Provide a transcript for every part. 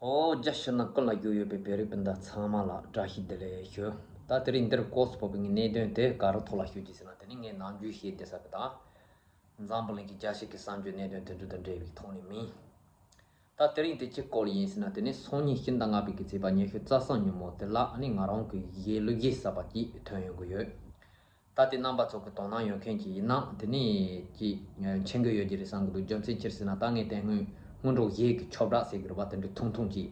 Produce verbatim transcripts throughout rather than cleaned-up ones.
ཨོ། རྒྱ་ཕྱི་ནང་ཀུན་ལ་རྒྱུས་ཡོད་པའི་བོད་རིགས་སྤུན་ཟླ་ཚང་མ་ལ་བཀྲ་ཤིས་བདེ་ལེགས་ཞུ། ད་དེ་རིང་འདིར་སྐོར་སུ་ཕོག་པའི་ངའི་གནད་དོན་དེ་ག་རུ་ཐོག་ལ་ཞུ་རྒྱུ་ཟེར་ན། དེ་ནི་ངས་ནམ་རྒྱུན་བཤད་བསྡད་ས་གི་ད་འཛམ་བུ་གླིང་གི་རྒྱལ་སྤྱི་གི་གསར་འགྱུར་གནད་དོན་དེ་འདྲ་དང་འབྲེལ་བའི་ཐོག་ནས་མིན། ད་དེ་རིང་དེ་ཅི་སྐོར་ཡིན་ཟེར་ན། དེ་ནི་སང་ཉིན་ཕྱི་ཟླ་ལྔ་པའི་གི་ཚེས་པ་ཉི་ཤུ་རྩ་གསུམ་ཉིན་མོ་དེ་ལ་ཨ་ནི་ང་རང་གི་ཡི་གེ་གློག་བརྙན་གསར་པ་ཅིག་ཐོན་ཡོང་གི་ཡོད། ད་དེ་རྣམ་པ་ཚོ་གི་དོ་སྣང་ཡོད་མཁན་ཅིག་ཡིན་ན་དེ་ནས་ཅིག་མཁྱེན་གི་ཡོད་ཀྱི་རེད་བསམ་གི་འདུག་རྒྱུ་མཚན་ཅི་རེད་ཟེར་ན། ད་ངས་དེ་སྔོན་སྔོན་འགྲོ་གཞས་ཀྱི་ཆོབ་སྒྲ་ཟེར་གི་རེད་པ། དེ་འདྲ་ཐུང་ཐུང་ཅིག་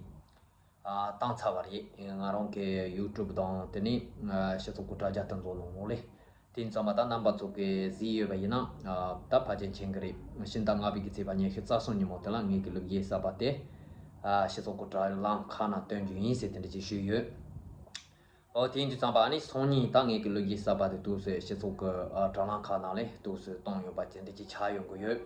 ཨ་བཏང་ཚར་བ་རེད། ང་རང་གི་ཡུ་ཊུབ་དང་དེ་ནས་ཨ་སྤྱི་ཚོགས་ཀྱི་དྲ་རྒྱ་དེ་ཚོ་ནང་ལོགས་ལ། དེ་ཡིན་ཙང་མ་ད་རྣམ་པ་ཚོ་གིས་གཟིགས་ཡོད་པ་ཡིན་ན་ཨ་ད་ཕལ་ཆེར་མཁྱེན་གི་རེད། ཕྱི་ཟླ་ལྔ་པའི་གི་ཚེས་པ་ཉི་ཤུ་རྩ་གསུམ་ཉིན་མོ་དེ་ལ་ངེད་ཀྱི་གློག་བརྙན་གསར་པ་དེ་ཨ་སྤྱི་ཚོགས་ཀྱི་དྲ་ལམ་ཁག་ནང་སྟོན་རྒྱུ་ཡིན་ཟེར་དེ་འདྲ་ཅིག་ཞུས་ཡོད། ཨོ། དེ་ཡིན་དུས་ཙམ་པ་ཨ་ནི་སང་ཉིན་ད་ངེད་ཀྱི་གློག་བརྙན་གསར་པ་དེ་འདུག་སེ་སྤྱི་ཚོགས་ཀྱི་ཨ་དྲ་ལམ་ཁག་ནང་ལ་འདུག་སེ་གཏོང་ཡོང་པ་དེ་འདྲ་ཅིག་ཆགས་ཡོང་གི་ཡོད།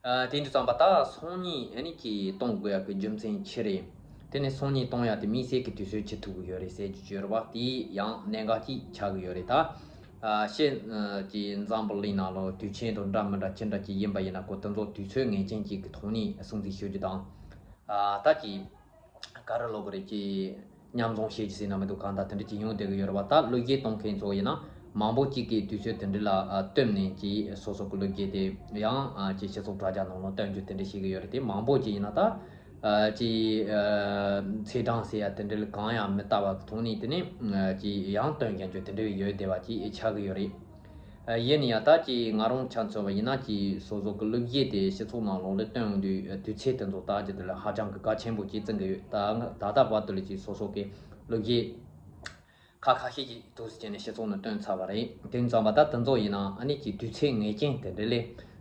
ཨ་དེ་ཡིན་དུས་ཙམ་པ་ད་སང་ཉིན་ཨ་ནི་ཅིག་གཏོང་དགོས་ཡག་གི་རྒྱུ་མཚན་ཅི་རེད། དེ་ནི་སང་ཉིན་གཏོང་ཡག་དེ་དམིགས་བསལ་གྱི་དུས་ཚོད་ཅིག་ཐུག་གི་ཡོད་རེད་ཟེར་རྒྱུ་ཅིག་ཡོད་རེད་པ། དེ་ཡང་གནད་འགག་ཅིག་ཆགས་ཀྱི་ཡོད་རེད། ད་ཨ་ཕྱི་ཨ་ཅིག་འཛམ་བུ་གླིང་ནང་ལོགས་དུས་ཆེན་དང་འདྲ་མི་འདྲ་ཅི་འདྲ་ཅིག་ཡིན་པ་ཡིན་ན། ཁོ་དེ་ཚོ་དུས་ཚོད་ངེས་ཅན་ཅིག་གི་ཐོག་ནས་སྲུང་བརྩི་ཞུ་རྒྱུ་དང་། ཨ་ད་ཅིག་ག་རེ་ལབ་དགོས་རེད། ཅིག་མཉམ་འཛོམས་བྱེད་རྒྱུ་ཟེར་ན་མི་འདུག་གང་ལྟར་དེ་འདྲ་ཅིག་ཡོང་བསྡད་ཀྱི་ཡོད་རེད་པ། ད་གློག་བརྙན་གཏོང་མཁན་ཚོ་ཡིན་ན་མང་པོ་ཅིག་གིས་དུས་ཚོད་དེ་འདྲ་ལ་ཨ་བསྟུན་ནས་ཅིག་སོ་སོ་གི་གློག་བརྙན་དེ་ཡང་ཨ་ཅིག་སྤྱི་ཚོགས་དྲ་རྒྱ་ནང་ལ་སྟོན་རྒྱུ་དེ་འདྲ་བྱེད་ཀྱི་ཡོད་རེད། དེ་མང་པོ་ཅིག་ཡིན་ན་ད་ཨ་ཅིག་ཨ་ཚེས་གྲངས་ཟེར་ཡ་དེ་འདྲ་ལ་གང་ཡང་མི་ལྟ་བ་གི་ཐོག་ནས་དེ་ནས་ཨ་ཅིག་ཡང་སྟོན་བཞིན་རྒྱུ་དེ་འདྲ་ཡོད་བསྡད་པ་ཅིག་ཆགས་ཀྱི་ཡོད་རེད། ཡིན་ཡང་ད་ཅིག་ང་རང་ཆ་མཚོན་པ་ཡིན་ན། ཅིག་སོ་སོ་གི་གློག་བརྙན་དེ་སྤྱི་ཚོགས་ནང་ལོགས་ལ་སྟོན་དུས་དུས་ཚོད་དེ་ཚོ་ལྟ་རྒྱུ་དེ་ལ་ཧ་ཅང་གི་གལ་ཆེན་པོ་ཅིག་བརྩི་གི་ཡོད། ད་ད་ལྟ་བར་དུ་ལ་ཅིག་སོ་སོ་གི་གློག་བརྙན་ཁག་ཁ་ཤས་ཅིག་འདུག་སེ་བྱས་ནས་སྤྱི་ཚོགས་ནང་བཏོན་ཚར་བ་རེད། དེ་ཙམ་པ་ད་དེ་ཚོ་ཡིན་ན་ཨ་ནི་ཅིག་དུས་ཚོད་ངེས་ཅན་དེ་འདྲ་ལ་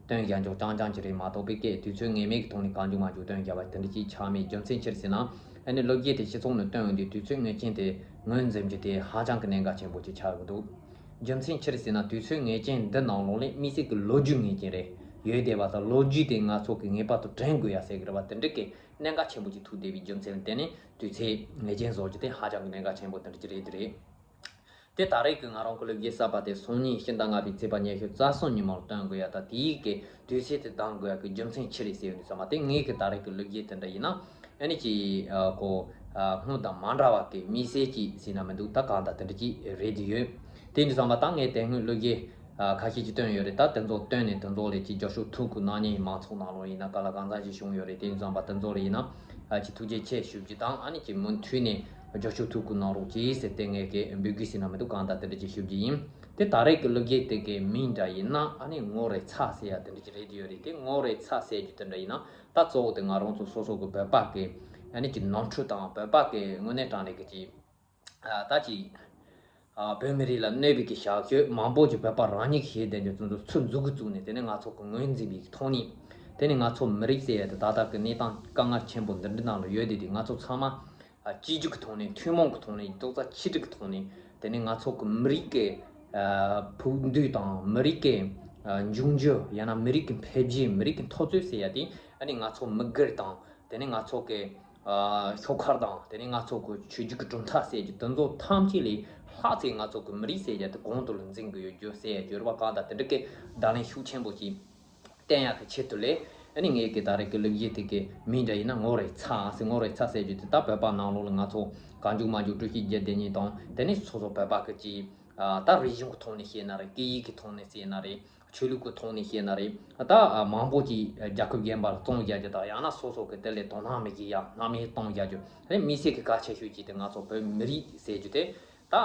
སྟོན་བཞག་འཇོག་རྐྱང་རྐྱང་ཅིག་རེད་མ་གཏོགས་པའི་སྐད་དུས་ཚོད་ངེས་མེད་ཀྱི་ཐོག་ནས་གང་བྱུང་མང་བྱུང་སྟོན་བཞག་པ་དེ་འདྲ་ཅིག་ཆགས་མེད། རྒྱུ་མཚན་ཅི་རེད་ཟེར་ན། ཨ་ནི་གློག་བརྙན་དེ་སྤྱི་ཚོགས་ནང་བཏོན་ཡོང་དུས་དུས་ཚོད་ངེས་ཅན་དེ་ངོས་འཛིན་རྒྱུ་དེ་ཧ་ཅང་གི་གནད་འགག་ཆེན་པོ་ཅིག་ཆགས་ཀྱི་འདུག་རྒྱུ་མཚན་ཅི་རེད་ཟེར་ན། དུས་ཚོད་ངེས་ཅན་འདི་ནང་ལོགས་ལ་དམིགས་བསལ་གྱི་ལོ་རྒྱུས་ངེས་ཅན་རེ་ཡོད་བསྡད་པ་དང་། ལོ་རྒྱུས་དེ་ང་ཚོ་གིས་ངེས་པར་དུ་དྲན་དགོས་ཡ་ཟེར་གི་རེད་པ། དེ་འདྲ་གི་གནད་འགག་ཆེན་པོ་ཅིག་ཐུག་བསྡད་པའི་རྒྱུ་མཚན་ལ་བརྟེན་ནས་དུས་ཚོད་ངེས་ཅན་བཟོ་རྒྱུ་དེ་ཧ་ཅང་གི་གནད་འགག་ཆེན་པོ་དེ་འདྲ་ཅིག་རེད་དེ་རེད། དེ་ད་རེས་ཀྱི་ང་རང་གི་གློག་བརྙན་གསར་པ་དེ་སང་ཉིན་ཕྱི་ཟླ་ལྔ་པའི་ཚེས་པ་ཉི་ཤུ་རྩ་གསུམ་ཉིན་མོར་སྟོན་དགོས་ཡ་དང་། དེའི་གི་དུས་ཚོད་དེ་འདང་དགོས་ཡ་གི་རྒྱུ་མཚན་ཅི་རེད་ཟེར་ཡོང་དུས་ཙམ་པ། དེ་ངའི་གི་ད་རེས་ཀྱི་གློག་བརྙན་དེ་འདྲ་ཡིན་ན་ཨ་ནི་ཅིག་ཨ་ཁོ་ཨ་སྔོན་དང་མ་འདྲ་བ་གི་དམིགས་བསལ་ཅིག་ཟེར་ན་མི་འདུག་ད་གང་ལྟར་དེ་འདྲ་ཅིག་རེད་དེ་ཡོད། དེ་ཡིན་དུས་ཙམ་པ་ད་ངས་དེ་སྔོན་གློག་བརྙན་ཨ་ཁ་ཤས་ཅིག་བཏོན་ཡོད་རེད། ད་དེ་ཚོ་བཏོན་ནས་དེ་ཚོ་ལ་ཅིག་རྒྱབ་སྐྱོར་ཐུགས་ཁུར་གནང་མཁན་མང་ཚོགས་ནང་ལོགས་ཡིན་ན་ག་ལ་གང་འཚམ་ཞིག་བྱུང་ཡོད་རེད། དེ་ཡིན་ཙམ་པ་དེ་ཚོ་ལ་ཡིན་ན་ཨ་ཅིག་ཐུགས་རྗེ་ཆེ་ཞུ་རྒྱུ་དང་། ཨ་ནི་ཅིག་མུ་མཐུད་ནས་རྒྱབ་སྐྱོར་ཐུགས་ཁུར་གནང་རོགས་གྱིས་ཟེར་དེ་ངས་གི་འབོད་སྐུལ་ཟེར་ན་མི་འདུག་གང་ལྟར་དེ་འདྲ་ཅིག་ཞུ་རྒྱུ་ཡིན། དེ་ད་རེས་ཀྱི་གློག་བརྙན་དེ་གི་མིང་འདྲ་ཡིན་ན་ཨ་ནི་ངོ་རེ་ཚ་ཟེར་ཡ་དེ་འདྲ་ཅིག་རེད་དེ་ཡོད་རེད། དེ་ངོ་རེ་ཚ་ཟེར་རྒྱུ་དེ་འདྲ་ཡིན་ན་ད་གཙོ་བོ་དེ་ང་རང་ཚོ་སོ་སོ་གི་བོད་པ་གི་ཨ་ནི་ཅིག་ནོར་འཁྲུལ་དང་། བོད་པ་གི་དངོས་གནས་དྲང་གནས་ཀྱི་ཅིག་ཨ་ད་ཅིག་ཨ་བོད་མི་རིགས་ལ་གནོད་པའི་གི་བྱ་སྤྱོད་མང་པོ་ཅིག་བོད་པ་རང་ཉིད་ཀྱིས་བྱས་བསྡད་རྒྱུ་དེ་ཚོ་ཚུར་མཛུབ་གུ་བཙུགས་ནས། དེ་ནས་ང་ཚོ་གི་ངོས་འཛིན་པའི་ཐོག་ནས། དེ་ནས་ང་ཚོ་མི་རིགས་ཟེར་ཡ་དེ་ད་ལྟ་གི་གནས་སྟངས་དཀའ་ངལ་ཆེན་པོ་འདི་འདྲའི་ནང་ལ་ཡོད་དེ། དེ་ང་ཚོ་ཚང་མ་ཨ་གཅིག་གྱུར་གྱི་ཐོག་ནས། ཐུན་མོང་གི་ཐོག་ནས། རྡོག་རྩ་ཆིག་སྒྲིལ་གྱི་ཐོག་ནས། དེ་ནས་ང་ཚོ་གི་མི་རིགས་ཀྱི་ཨ་ཕུགས་འདུན་དང་། མི་རིགས་ཀྱི་ཨ་འབྱུང་འགྱུར། ཡང་ན་མི་རིགས་ཀྱི་འཕེལ་རྒྱས། མི་རིགས་ཀྱི་འཐབ་རྩོད་ཟེར་ཡ་དེ་ཨ་ནི་ང་ཚོ་མི་སྒེར་དང་། དེ་ནས་ང་ཚོ་གི་ཨ་ཤོག་ཁག་དང་། དེ་ནས་ང་ཚོ་གི་ཆོས་བརྒྱུད་ཀྱི་གྲུབ་མཐའ་ཟེར་རྒྱུ་དེ་ཚོ་ཐམས་ཅད་ལས་ལྷག་ཙམ་ང་ཚོ་གི་མི་རིགས་ཟེར་རྒྱུ་དེ་གོང་དུ་ལ་འཛིན་གི་ཡོད་རྒྱུ་ཟེར་རྒྱུ་རེད་པ། གང་ལྟར་དེ་འདྲ་གི་བརྡ་ལན་ཤུགས་ཆེན་པོ་ཅིག་བསྟན་ཡག་གི་ཆེད་དུ་ལས། ཨ་ནི་ངའི་གི་ད་རེས་ཀྱི་གློག་བརྙན་དེ་གི་མིང་འདྲ་ཡིན་ན་ངོ་རེ་ཚ་ཟེར། ངོ་རེ་ཚ་ཟེར་རྒྱུ་དེ་ད་བོད་པ་ནང་ལོགས་ལ་ང་ཚོ་གང་བྱུང་མང་བྱུང་དཀྲུག་ཤིང་རྒྱག་བསྡད་མཁན་དང་། དེ་ནས་སོ་སོ་བོད་པ་གི་ཅིག་ཨ་ད་རིག་གཞུང་གི་ཐོག་ནས་བཤད་ན་རེད། སྐད་ཡིག་གི་ཐོག་ནས་བཤད་ན་རེད། ཆོས་ལུགས་ཀྱི་ཐོག་ནས་བཤད་ན་རེད། ད་མང་པོ་ཅིག་རྒྱལ་ཁབ་གཞན་པ་ལ་བཙོང་བཞག་རྒྱུ་དང་། ཡང་ན་སོ་སོ་གི་དེ་ལས་དོ་སྣང་མི་བྱེད་ཡ། སྣང་མེད་གཏོང་བཞག་རྒྱུ་རེད། དམིགས་བསལ་གྱི་གལ་ཆེ་ཤོས་ཅིག་དེ་ང་ཚོ་བོད་མི་རིགས་ཟེར་རྒྱུ་དེ། ད་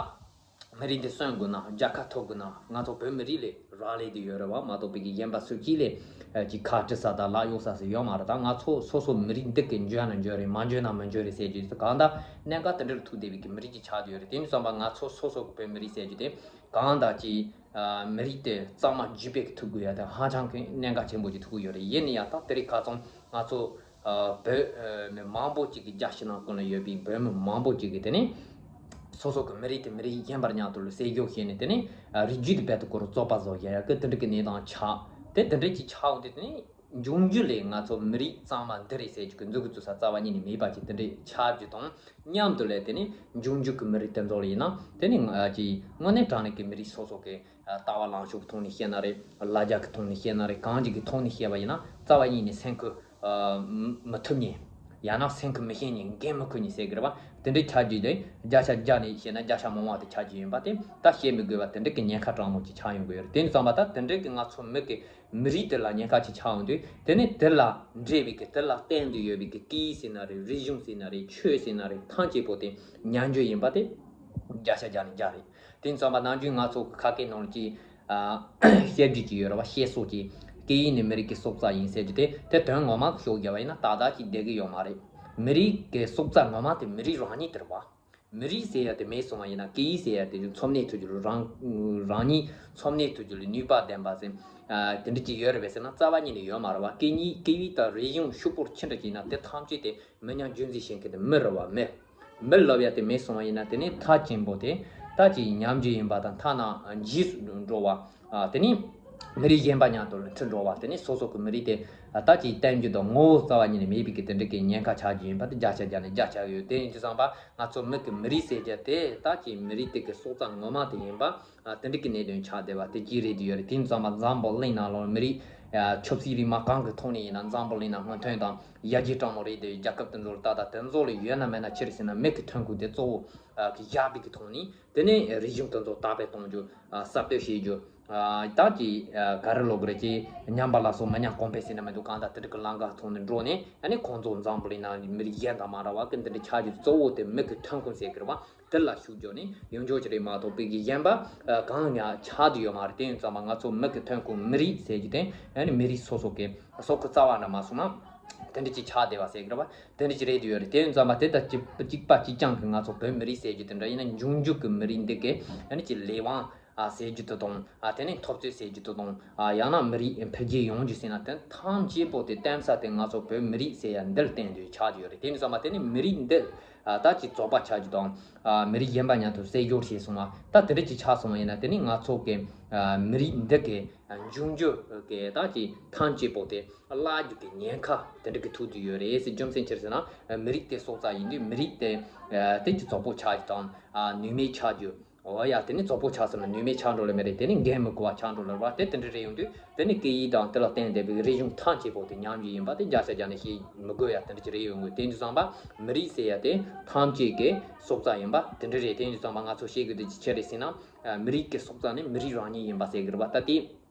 མི་རིགས་འདི་གསོན་དགོས་ན། རྒྱལ་ཁ་ཐོབ་དགོས་ན། ང་ཚོ་བོད་མི་རིགས་ལས་རག་ལས་དེ་ཡོད་རེད་པ། མ་གཏོགས་པའི་གི་གཞན་པ་སུ་གཅིག་ལས་ཅིག་ཁ་དཀྲི་ས་དང་ལག་གཡོག་ས་ཟེར་ཡོད་མ་རེད། ད་ང་ཚོ་སོ་སོ་མི་རིགས་འདི་གི་འཇོན་ན་འཇོན་རེད། མ་འཇོན་ན་མི་འཇོན་རེད་ཟེར་རྒྱུ་དེ་གང་ལྟར་གནད་འགག་དེ་འདྲ་ལ་ཐུག་བསྡད་པའི་གི་མི་རིགས་ཅིག་ཆགས་བསྡད་ཡོད་རེད། དེ་ཡིན་ཙང་མ་ང་ཚོ་སོ་སོ་གི་བོད་མི་རིགས་ཟེར་རྒྱུ་དེ་གང་ལྟར་ཅིག་ཨ་མི་རིགས་དེ་གཙང་མ་བརྗིད་པོ་ཐུབ་དགོས་ཡ་དེ་ཧ་ཅང་གི་གནད་འགག་ཆེན་པོ་ཅིག་ཐུག་གི་ཡོད་རེད། ཡིན་ན་ཡང་ད་དེ་རིང་ཁ་སང་ང་ཚོ་ཨ་བོད་ཨ་མི་མང་པོ་ཅིག་གི་རྒྱལ་སྤྱི་ནང་ཀུན་ལ་ཡོད་པའི་བོད་མི་མང་པོ་ཅིག་གིས་དེ་ནས་སོ་སོ་གི་མི་རིགས་དེ་མི་རིགས་གཞན་པ་མཉམ་དུ་ལ་བསྲེ་སྦྱོར་བྱས་ནས། དེ་ནས་ཨ་རིགས་རྒྱུད་དེ་རྦད་དེ་ཁོ་རང་བཙོག་པ་བཟོ་བཞག་ཡ་གི་དེ་འདྲ་གི་གནས་སྟངས་ཆགས། དེ་དེ་འདྲ་ཅིག་ཆགས་འོང་དུས། དེ་ནས་འབྱུང་འགྱུར་ལས་ང་ཚོ་མི་རིགས་གཙང་མ་འདི་རེད་ཟེར་རྒྱུ་གི་མཛུབ་གུ་བཙུགས་ས་རྩ་བ་ཉིད་ནས་མེད་པ་ཅིག་དེ་འདྲ་ཆགས་རྒྱུ་དང་མཉམ་དུ་ལས། དེ་ནས་འབྱུང་འགྱུར་གྱི་མི་རིགས་དེ་ཚོ་ལ་ཡིན་ན་དེ་ནས་ང་ཅིག་དངོས་གནས་དྲང་གནས་ཀྱི་མི་རིགས་སོ་སོ་གི་ཨ་ལྟ་བ་ལངས་ཕྱོགས་ཀྱི་ཐོག་ནས་བཤད་ན་རེད། ལ་རྒྱ་གི་ཐོག་ནས་བཤད་ན་རེད། གང་ཅིག་གི་ཐོག་ནས་བཤད་པ་ཡིན་ན་རྩ་བ་ཉིད་ནས་སེམས་ཁུར་ཨ་མི་ཐུབ་མཁན། ཡང་ན་སེམས་ཁུར་མི་ཤེས་མཁན། འགན་མི་འཁུར་མཁན་ཟེར་གི་རེད་བ། དེ་འདྲའི་ཆགས་རྒྱུ་དེ་བརྒྱ་ཆ་བརྒྱ་ནས་བཤད་ན་བརྒྱ་ཆ་མང་བ་དེ་ཆགས་རྒྱུ་ཡིན་པ་དེ། ད་བཤད་མི་དགོས་པ། དེ་འདྲའི་གི་ཉེན་ཁ་དྲང་མོ་ཅིག་ཆགས་ཡོང་གི་ཡོད་རེད། དེ་ཙམ་པ་ད་དེ་འདྲའི་གི་ང་ཚོ་མི་གི་མི་རིགས་དེ་ལ་ཉེན་ཁ་ཅིག་ཆགས་ཡོང་དུས། དེ་ནས་དེ་ལ་འབྲེལ་བའི་གི་དེ་ལ་བརྟེན་དུ་ཡོད་པའི་གི་སྐད་ཡིག་ཟེར་ན་རེད། རིག་གཞུང་ཟེར་ན་རེད། ཆོས་ཟེར་ན་རེད། ཐམས་ཅད་པོ་དེ་ཉམས་རྒྱུ་ཡིན་པ་དེ་བརྒྱ་ཆ་བརྒྱ་ནས་བརྒྱ་རེད། དེ་ཙམ་པ་ནམ་རྒྱུན་ང་ཚོ་གི་ཁ་སྐད་ནང་གི་ཨ་བཤད་རྒྱུ་ཅིག་ཡོད་རེད་བ། བཤད་སྲོལ་གྱི་སྐད་ཡིག་ནི་མི་རིགས་ཀྱི་སྲོག་རྩ་ཡིན་ཟེར་རྒྱུ་དེ། དེ་དོན་ངོ་མ་ཤོད་རྒྱུ་བ་ཡིན་ན་ཏག་ཏག་ཅིག་བསྡད་ཀྱི་ཡོད་མ་རེད། མི་རིགས་ཀྱི་སྲོག་རྩ་ངོ་མ་དེ་མི་རིགས་རང་ཉིད་དེ་རེད་བ། མི་རིགས་ཟེར་ཡ་དེ་མེད་སོང་བ་ཡིན་ན། སྐད་ཡིག་ཟེར་ཡ་དེ་འཚོ་གནས་ཐུབ་རྒྱུ་ལ་རང་རང་ཉིད་འཚོ་གནས་ཐུབ་རྒྱུ་ལ་ནུས་པ་ལྡན་པ་ཟེར། ཨ་དེ་འདྲ་ཅིག་ཡོད་རེད་པས་ཟེར་ན་རྩ་བ་ཉིད་ནས་ཡོད་མ་རེད་བ། སྐད་གཉིས་སྐད་ཡིག་དང་རིག་གཞུང་ཕྱུག་པོར་ཅི་འདྲ་ཅིག་ཡིན་ན་དེ་ཐམས་ཅད་དེ་མི་ཉམས་རྒྱུན་འཛིན་བྱེད་མཁན་དེ་མི་རེད་བ། མི་མི་ལབ་ཡ་དེ་མེད་སོང་བ་ཡིན་ན། དེ་ནས་མཐའ་ཆེན་པོ་དེ་ད་ཅིག་ཉམས་རྒྱུ་ཡིན་པ་དང་། ཐ་ན་འཇིག་འགྲོ་བ། ཨ་དེ་ནས་མི་རིགས་གཞན་པ་མཉམ་དུ་མཐུད་འགྲོ་བ། དེ་ནས་སོ་སོ་གི་མི་རིགས་དེ་ད་ཅིག་བསྟན་རྒྱུ་དང་ངོ་བོ་རྩ་བ་ཉིད་ནས་མེད་པའི་གི་དེ་འདྲ་གི་ཉེན་ཁ་ཆགས་རྒྱུ་ཡིན་པ་དེ་བརྒྱ་ཆ་བརྒྱ་ནས་བརྒྱ་ཆགས་ཡོད། དེ་ཡིན་དུས་ཙམ་པ་ང་ཚོ་མི་གི་མི་རིགས་ཟེར་རྒྱུ་དེ་ད་ཅིག་མི་རིགས་དེ་གི་སྲོག་རྩ་ངོ་མ་དེ་ཡིན་པ། ཨ་དེ་འདྲ་གི་གནད་དོན་ཆགས་བསྡད་པ་དེ་གཅིག་རེད་དུ་ཡོད་རེད། དེ་ཡིན་དུས་ཙམ་པ་འཛམ་བུ་གླིང་ནང་ལོགས་མི་རིགས་ཨ་ཆབ་སྲིད་རིག་མ་གང་གི་ཐོག་ནས་ཡིན་ན། འཛམ་བུ་གླིང་ནང་སྔོན་ཐོན་དང་ཡར་རྒྱས་དྲང་མོ་རེད་དེ། རྒྱལ་ཁབ་དེ་ཚོ་ལ་ཏག་ཏག་དེ་ཚོ་ལ་ཡོད་ན་མེད་ན་ཅི་རེད་ཟེར་ན། མི་གི་ཐོན་ཁུངས་དེ་གཙོ་བོ་ཨ་གི་བཞག་པའི་གི་ཐོག་ནས། དེ་ནས་རིག་གཞུང་དེ་ཚོ་དར་སྤེལ་གཏོང་རྒྱུ། ཨ་གསར་གཏོད་བྱེད་རྒྱུ། ཨ་ད་ཀྱི་ཨ་ག་རེ་ལབ་དགོས་རེད། ཀྱི་ཉམས་པ་ལ་སོགས་མི་ཉམས་གོང་འཕེལ་ཟེར་ན་མི་འདུག། གང་ལྟར་དེ་འདྲ་གི་ལམ་ཁ་ཐོག་ནས་འགྲོ་ནས། ཨ་ནི་ཁོང་ཚོ་འཛམ་བུ་གླིང་ནང་མི་རིགས་གཞན་དང་མ་འདྲ་བ་གི་འདི་འདྲ་ཆགས་རྒྱུ་གཙོ་བོ་དེ་མི་གི་ཐོན་ཁུངས་ཟེར་གི་རེད་བ། དེ་ལ་ཤུགས་རྒྱག་ནས་ཡོང་རྒྱུ་ཅིག་རེད་མ་གཏོགས། དཔེ་གི་གཞན་པ་ཨ་གང་ཡང་ཆགས་བསྡད་ཡོད་མ་རེད། དེ་ཡིན་ཙང་མ་ང་ཚོ་མི་གི་ཐོན་ཁུངས་མི་རིགས་ཟེར་རྒྱུ་དེ། ཨ་ནི་མི་རིགས་སོ་སོ་གི་སྲོག་གི་རྩ་བ་འདྲ་མ་སོང་ན་དེ་འདྲ་ཅིག་ཆགས་བསྡད་པ་ཟེར་གི་རེད་བ། དེ་འདྲ་ཅིག་རེད་དུ་ཡོད་རེད། དེ་ཡིན་ཙང་མ་དེ་དང་གཅིག་གཅིག་པ་གཅིག་རྐྱང་གི་ང་ཚོ་བོད་མི་རིགས་ཟེར་རྒྱུ་དེ་འདྲ་ཡིན་ན། འབྱུང་འགྱུར་གི་མི་རིགས་འདི་གི་ཨ་ནི་ཅིག་ལས་དབང་ཨ་ཟེར་རྒྱུ་དེ་དང་། ཨ་དེ་ནས་འཐབ་རྩོད་ཟེར་རྒྱུ་དེ་དང་། ཨ་ཡང་ན་མི་རིགས་འཕེལ་རྒྱས་ཡོང་རྒྱུ་ཟེར་ན། དེ་ཐམས་ཅད་པོ་དེ་བརྟེན་ས་དེ་ང་ཚོ་བོད་མི་རིགས་ཟེར་ཡ་འདི་ལ་བརྟེན་དུ་ཆགས་ཀྱི་ཡོད་རེད། དེ་ཡིན་ཙང་མ་དེ་ནས་མི་རིགས་འདི་ཨ་ད་ཅིག་བཙོག་པ་ཆགས་རྒྱུ་དང་། ཨ་མི་རིགས་གཞན་པ་མཉམ་དུ་བསྲེ་སྦྱོར་བྱས་སོང་བ། ད་དེ་འདྲ་ཅིག་ཆགས་སོང་བ་ཡིན་ན། དེ་ནས་ང་ཚོ་གི་ཨ་མི་རིགས་འདི་གི་ཨ་འབྱུང་འགྱུར་གི་ད་ཅིག་ཐམས་ཅད་པོ་དེ་བརླག་རྒྱུ་གི་ཉེན་ཁ་དེ་འདྲ་གི་ཐུག་དུ་ཡོད་རེད་ཟེར། རྒྱུ་མཚན་ཅི་རེད་ཟེར་ན། ཨ་མི་རིགས་དེ་སྲོག་རྩ་ཡིན་དུས་མི་རིགས་དེ་ཨ་དེ་ཅིག་བཙོག་པོ་ཆགས་རྒྱུ་དང་། ཨ་ནུས་མེད་ཆགས་རྒྱུ། འོ་ཡ། དེ་ནི་བཙོག་པོ་ཆགས་སོང་ན་ནུས་མེད་ཆགས་འགྲོ་ལེ་མ་རེད། དེ་ནི་འགན་མི་འཁུར་བ་ཆགས་འགྲོ་ལེ་རེད་བ། དེ་དེ་འདྲ་རེད་ཡོང་དུས། དེ་ནི་སྐད་ཡིག་དང་དེ་ལ་བརྟེན་བསྡད་པའི་རིག་གཞུང་ཐམས་ཅད་པོ་དེ་ཉམས་རྒྱུ་ཡིན་པ་དེ་བརྒྱ་ཆ་བརྒྱ་ནས་བཤད་མི་དགོས་ཡ། དེ་འདྲ་ཅིག་རེད་ཡོང་དགོས། དེ་ཡིན་དུས་ཙམ་པ་མི་རིགས་ཟེར་ཡ་དེ་ཐམས་ཅད་ཀྱི་སྲོག་རྩ་ཡིན་པ་དེ་འདྲ་རེད། དེ་ཡིན་དུས་ཙམ་པ་ང་ཚོ་ཤེས་དགོས་དེ་ཅི་རེད་ཟེར་ན། ཨ་མི་རིགས་ཀྱི་སྲོག་རྩ་ནི་མི་རིགས་རང་ཉིད་ཡིན་པ་ཟེར་གི་རེད་བ། ད་དེ་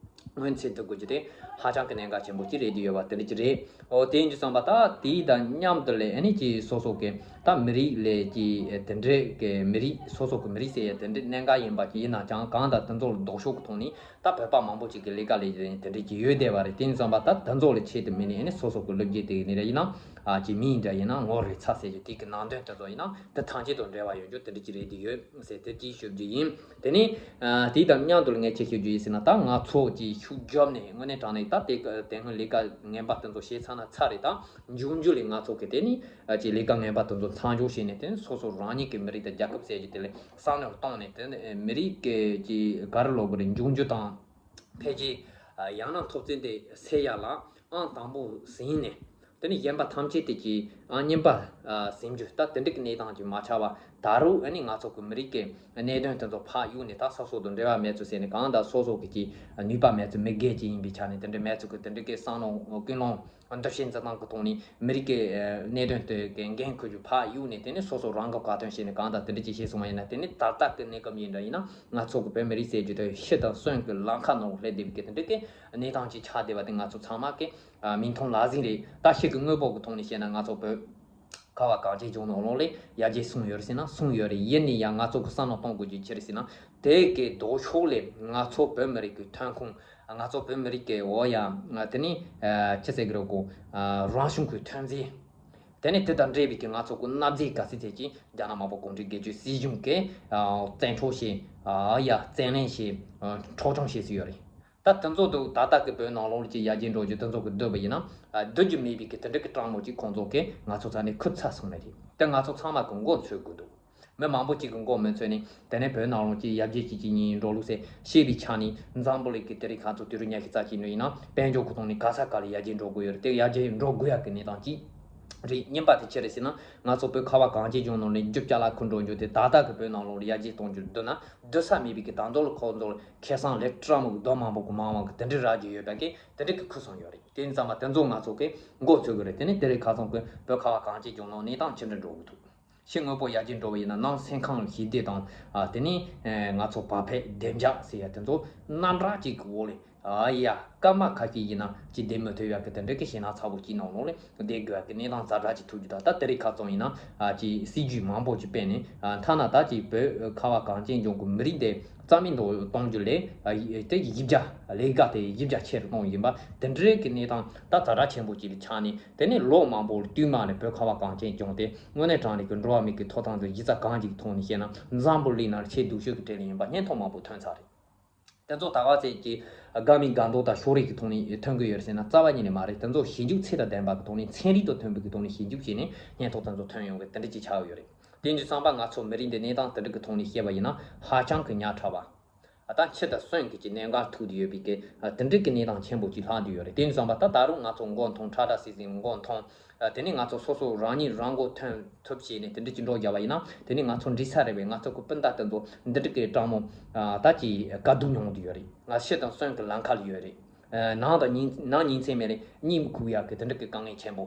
སྔོན་ཚུད་ཐུབ་དགོས་རྒྱུ་དེ་ཧ་ཅང་གི་གནད་འགག་ཆེན་པོ་ཅིག་རེད་དུ་ཡོད་པ་དེ་འདྲ་ཅིག་རེད། འོ་དེ་ཡིན་དུས་ཙམ་པ་ད་དེའི་དང་མཉམ་དུ་ལས་ཨ་ནི་ཅིག་སོ་སོ་གི་ད་མི་རིགས་ལས་ཀྱི་དེ་འདྲས་ཀྱི་མི་རིགས་སོ་སོ་གི་མི་རིགས་ཟེར་ཡ་དེ་འདྲས་གནད་འགག་ཡིན་པ་ཅིག་ཡིན་ན་ཅང་། གང་ལྟར་དེ་ཚོ་ལ་ལྡོག་ཕྱོགས་ཀྱི་ཐོག་ནས་ད་བོད་པ་མང་པོ་ཅིག་གི་ལས་ཀ་ལས་དེ་འདྲས་ཀྱི་ཡོད་བསྡད་པ་རེད། དེ་ཡིན་ཙམ་པ་ད་དེ་ཚོ་ལ་ཆེད་དུ་དམིགས་ནས་ཨ་ནི་སོ་སོ་གི་ལོ་རྒྱུས་དེ་ནི་རེད་ཡིན་ན། ཨ་ཅིག་མིང་འདྲ་ཡིན་ན་ངོ་རེ་ཚ་ཟེར་རྒྱུ་དེ་གི་ནང་དོན་དེ་ཚོ་ཡིན་ན་དེ་ཐམས་ཅད་དང་འབྲེལ་བ་ཡོད་རྒྱུ་དེ་འདྲས་ཅིག་རེད་དུ་ཡོད་ཟེར་དེ་ཅིག་ཞུ་རྒྱུ་ཡིན། དེ་ནས་ཨ་དེའི་དང་མཉམ་དུ་ལ་ངས་ཅི་ཞུ་རྒྱུ་ཡིན་ཟེར་ན། ད་ང་ཚོ་ཅིག་ཤུགས་རྒྱབ་ནས་དངོས་གནས་དྲང་གནས་ད་དེ་དེ་སྔོན་ལས་ཀ་ངན་པ་དེ་ཚོ་བྱས་ཚར་ན་ཚར་རེད། ད་འབྱུང་འགྱུར་ལས་ང་ཚོ་གི་དེ་ནས་ཨ་ཅིག་ལས་ཀ་ངན་པ་དེ་ཚོ་མཚམས་འཇོག་བྱས་ནས། དེ་ནས་སོ་སོ་རང་ཉིད་ཀྱི་མི་རིགས་དང་རྒྱལ་ཁབ་ཟེར་རྒྱུ་དེ་ལ་བསམ་བློ་བཏང་ནས། དེ་ནས་མི་རིགས་ཀྱི་ཅིག་ག་རེ་ལབ་དགོས་རེད། འབྱུང་འགྱུར་དང་འཕེལ་རྒྱས། ཡང་ན་འཐབ་རྩོད་དེ་སེལ་ཡ་ལ་ཨང་དང་པོ་ཟིན་ནས། དེ་ནས་གཞན་པ་ཐམས་ཅད་དེ་ཀྱི་ཨང་གཉིས་པ་ཟིན་རྒྱུ་ད་དེ་འདྲ་གི་གནས་སྟངས་ཅིག་མ་ཆགས་པ། ད་རུང་ཨ་ནི་ང་ཚོ་གི་མི་རིགས་ཀྱི་གནད་དོན་དེ་ཚོ་ཕར་གཡུགས་ནས། ད་སོ་སོ་དང་འབྲེལ་བ་མེད་ཚུལ་ཟེར་ནས། གང་ལྟར་སོ་སོ་གི་ཀྱི་ནུས་པ་མེད་ཚུལ། མི་སྒེར་ཅིག་ཡིན་པའི་ཆ་ནས་དེ་འདྲ་མེད་ཚུལ་གྱི་དེ་འདྲ་གི་བསམ་བློ་ཀུན་སློང་འདུ་ཤེས་འཛིན་སྟངས་ཀྱི་ཐོག་ནས་མི་རིགས་ཀྱི་ཨ་གནད་དོན་དེ་གི་འགན་འཁུར་རྒྱུ་ཕར་གཡུགས་ནས། དེ་ནས་སོ་སོ་རང་གི་བཀའ་དོན་བྱས་ནས་གང་ལྟར་དེ་འདྲ་ཅིག་བྱས་སོང་བ་ཡིན་ན། དེ་ནས་ད་ལྟ་གི་གནས་སྐབས་ཡིན་འདྲ་ཡིན་ན། ང་ཚོ་གི་བོད་མི་རིགས་ཟེར་རྒྱུ་དེ་ཤི་དང་གསོན་གྱི་ལམ་ཁ་ནང་སླེབས་བསྡད་པའི་གི་དེ་འདྲ་གི་གནས་སྟངས་ཅིག་ཆགས་བསྡད་པ་དེ་ང་ཚོ་ཚང་མ་གི་ཨ་མིག་མཐོང་ལག་ཟིན་རེད། ད་ཤི་གི་དངོས་པོ་གི་ཐོག་ནས་བཤད་ན། ང་ཚོ་བོད་ཁ་བ་གངས་ཅན་ལྗོངས་ནང་ལོགས་ལ་ཡར་རྒྱས་སོང་ཡོད་རེད་ཟེར་ན་སོང་ཡོད་རེད། ཡིན་ནའི་ཡང་ང་ཚོ་གི་བསམ་བློ་གཏོང་དགོས་རྒྱུ་ཅི་རེད་ཟེར་ན། དེ་གི་ལྡོག་ཕྱོགས་ལས་ང་ཚོ་བོད་མི་རིགས་ཀྱི་ཐོན་ཁུངས། ང་ཚོ་བོད་མི་རིགས་ཀྱི་འོ་ཡ་དེ་ནི་ཨ་ཅི་ཟེར་གི་རེད་གོ། ཨ་རང་བྱུང་གི་ཐོན་རྫས། དེ་ནས་དེ་དང་འབྲེལ་བའི་གི་ང་ཚོ་གི་གནའ་རྫས་ག་ཚད་ཚད་ཅིག་རྒྱ་ནག་དམར་པོ་གུང་ཁྲན་སྒེར་གཅོད་སྲིད་གཞུང་གིས་ཨ་བཙན་འཕྲོག་བྱས། ཨ་ཡ་བཙན་ལེན་བྱས། ཨ་འཕྲོག་བཅོམ་བྱས་སུ་ཡོད་རེད། ད་དེ་ཚོ་དུ་ད་ལྟ་གི་བོད་ནང་ལོགས་ཀྱི་ཡར་རྒྱས་འགྲོ་རྒྱུ་དེ་ཚོ་གི་སྡོད་པ་ཡིན་ན། ཨ་སྡོད་རྒྱུ་མེད་པའི་གི་དེ་འདྲ་གི་སྤྲང་མོ་ཅིག་ཁོང་ཚོ་གིས་ང་ཚོ་ཚ་ནས་ཁུར་ཚར་སོང་ནི་རེད། དེ་ང་ཚོ་ཚང་མ་གི་མགོ་འཚོས་དགོས་འདུག། མི་མང་པོ་ཅིག་གི་མགོ་མི་ཚོས་ནས། དེ་ནས་བོད་ནང་ལོགས་ཀྱི་ཡར་རྒྱས་ཀྱི་ཅིག་ཉིན་འགྲོ་ལུགས་ཟེར་ཤེས་པའི་ཆ་ནས། འཛམ་བུ་གླིང་གི་དེ་རིང་ཁ་ཚོ་དུས་རབས་ཉི་ཤུ་རྩ་གཅིག་ནང་ཡིན་ན་དཔལ་འབྱོར་གྱི་ཐོག་ནས་ག་ས་ག་ལ་ཡར་རྒྱས་འགྲོ་དགོས་ཡོད་རེད། དེ་ཡར་རྒྱས་འགྲོ་དགོས་ཡག་གི་གནས་སྟངས་ཅིག་ རེད། གཉིས་པ་དེ་ཅི་རེད་ཟེར་ན། ང་ཚོ་བོད་ཁ་བ་གངས་ཅན་ལྗོངས་ནང་ནས་རྒྱུ་ཅ་ལག་ཁུ་འགྲོ་རྒྱུ་དེ་ད་ལྟ་གི་བོད་ནང་ལོགས་ལ་ཡར་རྒྱས་གཏོང་རྒྱུར་བསྡུ་ན་བསྡུ་ས་མེད་པའི་གི། ད་དུང་ལ་ཁོང་ཚོར་ཁེ་བཟང་ལེགས་དྲག་མོ་གི་རྡོ་མང་པོ་གི་མང་མང་གི་དེ་འདྲའི་རག་རྒྱུ་ཡོད་པ་གི་དེ་འདྲའི་གི་ཁུ་སོང་ཡོད་རེད། དེ་ཡིན་ཙང་མ་དེ་ཚོ་ང་ཚོ་གི་མགོ་ཚོས་གི་རེད། དེ་ནས་དེ་རིང་ཁ་སང་གི་བོད་ཁ་བ་གངས་ཅན་ལྗོངས་ནང་གནས་སྟངས་ཅི་འདྲ་འགྲོ་གི་འདུག་ཕྱི་དངོས་པོ་ཡར་རྒྱས་འགྲོ་བ་ཡིན་ན་ནང་སེམས་ཁམས་ལ་ཞི་བདེ་དང་། ཨ། དེ་ནས་ང་ཚོ་བག་ཕེབས་བདེ་འཇགས་ཟེར་ཡ་དེ་ཚོ་སྣ་འདྲ་ཅིག་གི་འོག་ལས། ཨ་ཡ། སྐར་མ་ཁ་ཤས་ཡིན་ན་ཅིག་བསྡད་མི་ཐུབ་ཡག་གི་དེ་འདྲ་གི་ཞེད་སྣང་ཚ་པོ་ཅིག་ནང་ལོགས་ལ་བསྡད་དགོས་ཡག་གི་གནས་སྟངས་ཛ་དྲག་ཅིག་ཐུག་རྒྱུ་དང་། ད་དེ་རིང་ཁ་སང་ཡིན་ན། ཨ། ཅིག་སྲིད་ཇུས་མང་པོ་ཅིག་སྤེལ་ནས། ཨ། ཐ་ན་ད་ཅིག་བོད་ཁ་བ་གངས་ཅན་ལྗོངས་ཀྱི་མི་རིགས་དེ་རྩ་མེད་འགྲོ་གཏོང་རྒྱུ་ལས། ཨ། དེ་གཞི་བཅའ་ལས་ཀ་དེ་གཞི་བཅའ་ཆེ་རུ་གཏོང་བཞིན་པ་དེ་འདྲའི་གི་གནས་སྟངས་ད་ཛ་དྲག་ཆེན་པོ་ཅིག་ལ་ཆགས་ནས། དེ་ནས་ལོ་མང་པོ་བསྟུད་མར་ནས་བོད་ཁ་བ་གངས་ཅན་ལྗོངས་དེ་དངོས་གནས་དྲང་གནས་ཀྱི་འགྲོ་བ་མིའི་གི་ཐོབ་ཐང་དང་གཞི་རྩ་གང་ཅིག་ཐོག་ནས་བཤད་ན་འཛམ་བུ་གླིང་ནང་ཆེས་སྡུག་ཤོས་ཀྱི་གྲས་ལ་ཡིན་པ་སྙན་ཐོ་མང་པོ་ཐོན་ཚར་རེད། དེ་ཚོ་ད་ག་ཚད་ཀྱི་དགའ་མིན་དགའ་མདོག་དང་ཕྱོགས་རིས་ཀྱི་ཐོག་ནས་ཐོན་གྱི་ཡོད་རེད་ཟེར་ན། རྩ་བ་ཉིད་ནས་མ་རེད། དེ་ཚོ་ཞིབ་འཇུག་ཚད་དང་ལྡན་པ་གི་ཐོག་ནས་ཚན་རིག་དང་མཐུན་པའི་གི་ཐོག་ནས་ཞིབ་འཇུག་བྱས་ནས་སྙན་ཐོ་དེ་ཚོ་ཐོན་ཡོང་གི་དེ་འདྲ་ཅིག་ཆགས་ཡོད་རེད། དེ་འདྲ་སོང་ཙང་ང་ཚོ་མི་རིགས་འདི་གནས་སྟངས་དེ་འདྲ་གི་ཐོག་ནས་བཤད་པ་ཡིན་ན་ཧ་ཅང་གི་ཉག་ཕྲ་བ། ད་འཆི་དང་གསོན་གྱི་གནད་འགག་ཐུག་བསྡད་ཡོད་པའི་གི་དེ་འདྲ་གི་གནས་སྟངས་ཆེན་པོ་ཅིག་ལྷག་བསྡད་ཡོད་རེད། དེ་ཡིན་ཙང་ད་ད་རུང་ང་ཚོ་མགོ་མཐོང་ཁྲ་ཁྲ་སིང་སིང་མགོ་མཐོང་། དེ་ནས་ང་ཚོ་སོ་སོ་རང་ཉིད་རང་མགོ་ཐོན་ཐུབ་བྱས་ནས་དེ་འདྲ་ཅིག་འགྲོ་རྒྱག་པ་ཡིན་ན། དེ་ནས་ང་ཚོ་འགྲིག་ས་རེད་པས། ང་ཚོ་གི་སྤུན་ཟླ་དེ་ཚོ་འདི་འདྲ་གི་སྤྲང་མོ་ད་ཅིག་དཀའ་སྡུག་མྱོང་བསྡད་ཡོད་རེད། ང་འཆི་དང་གསོན་གྱི་ལམ་ཁ་ལ་ཡོད་རེད། ནང་དང་ཉིན་ནང་ཉིན་མཚན་མེད་རེད། གཉིད་མི་ཁུག་ཡག་གི་དེ་འདྲ་གི་དཀའ་ངལ་ཆེན་པོ་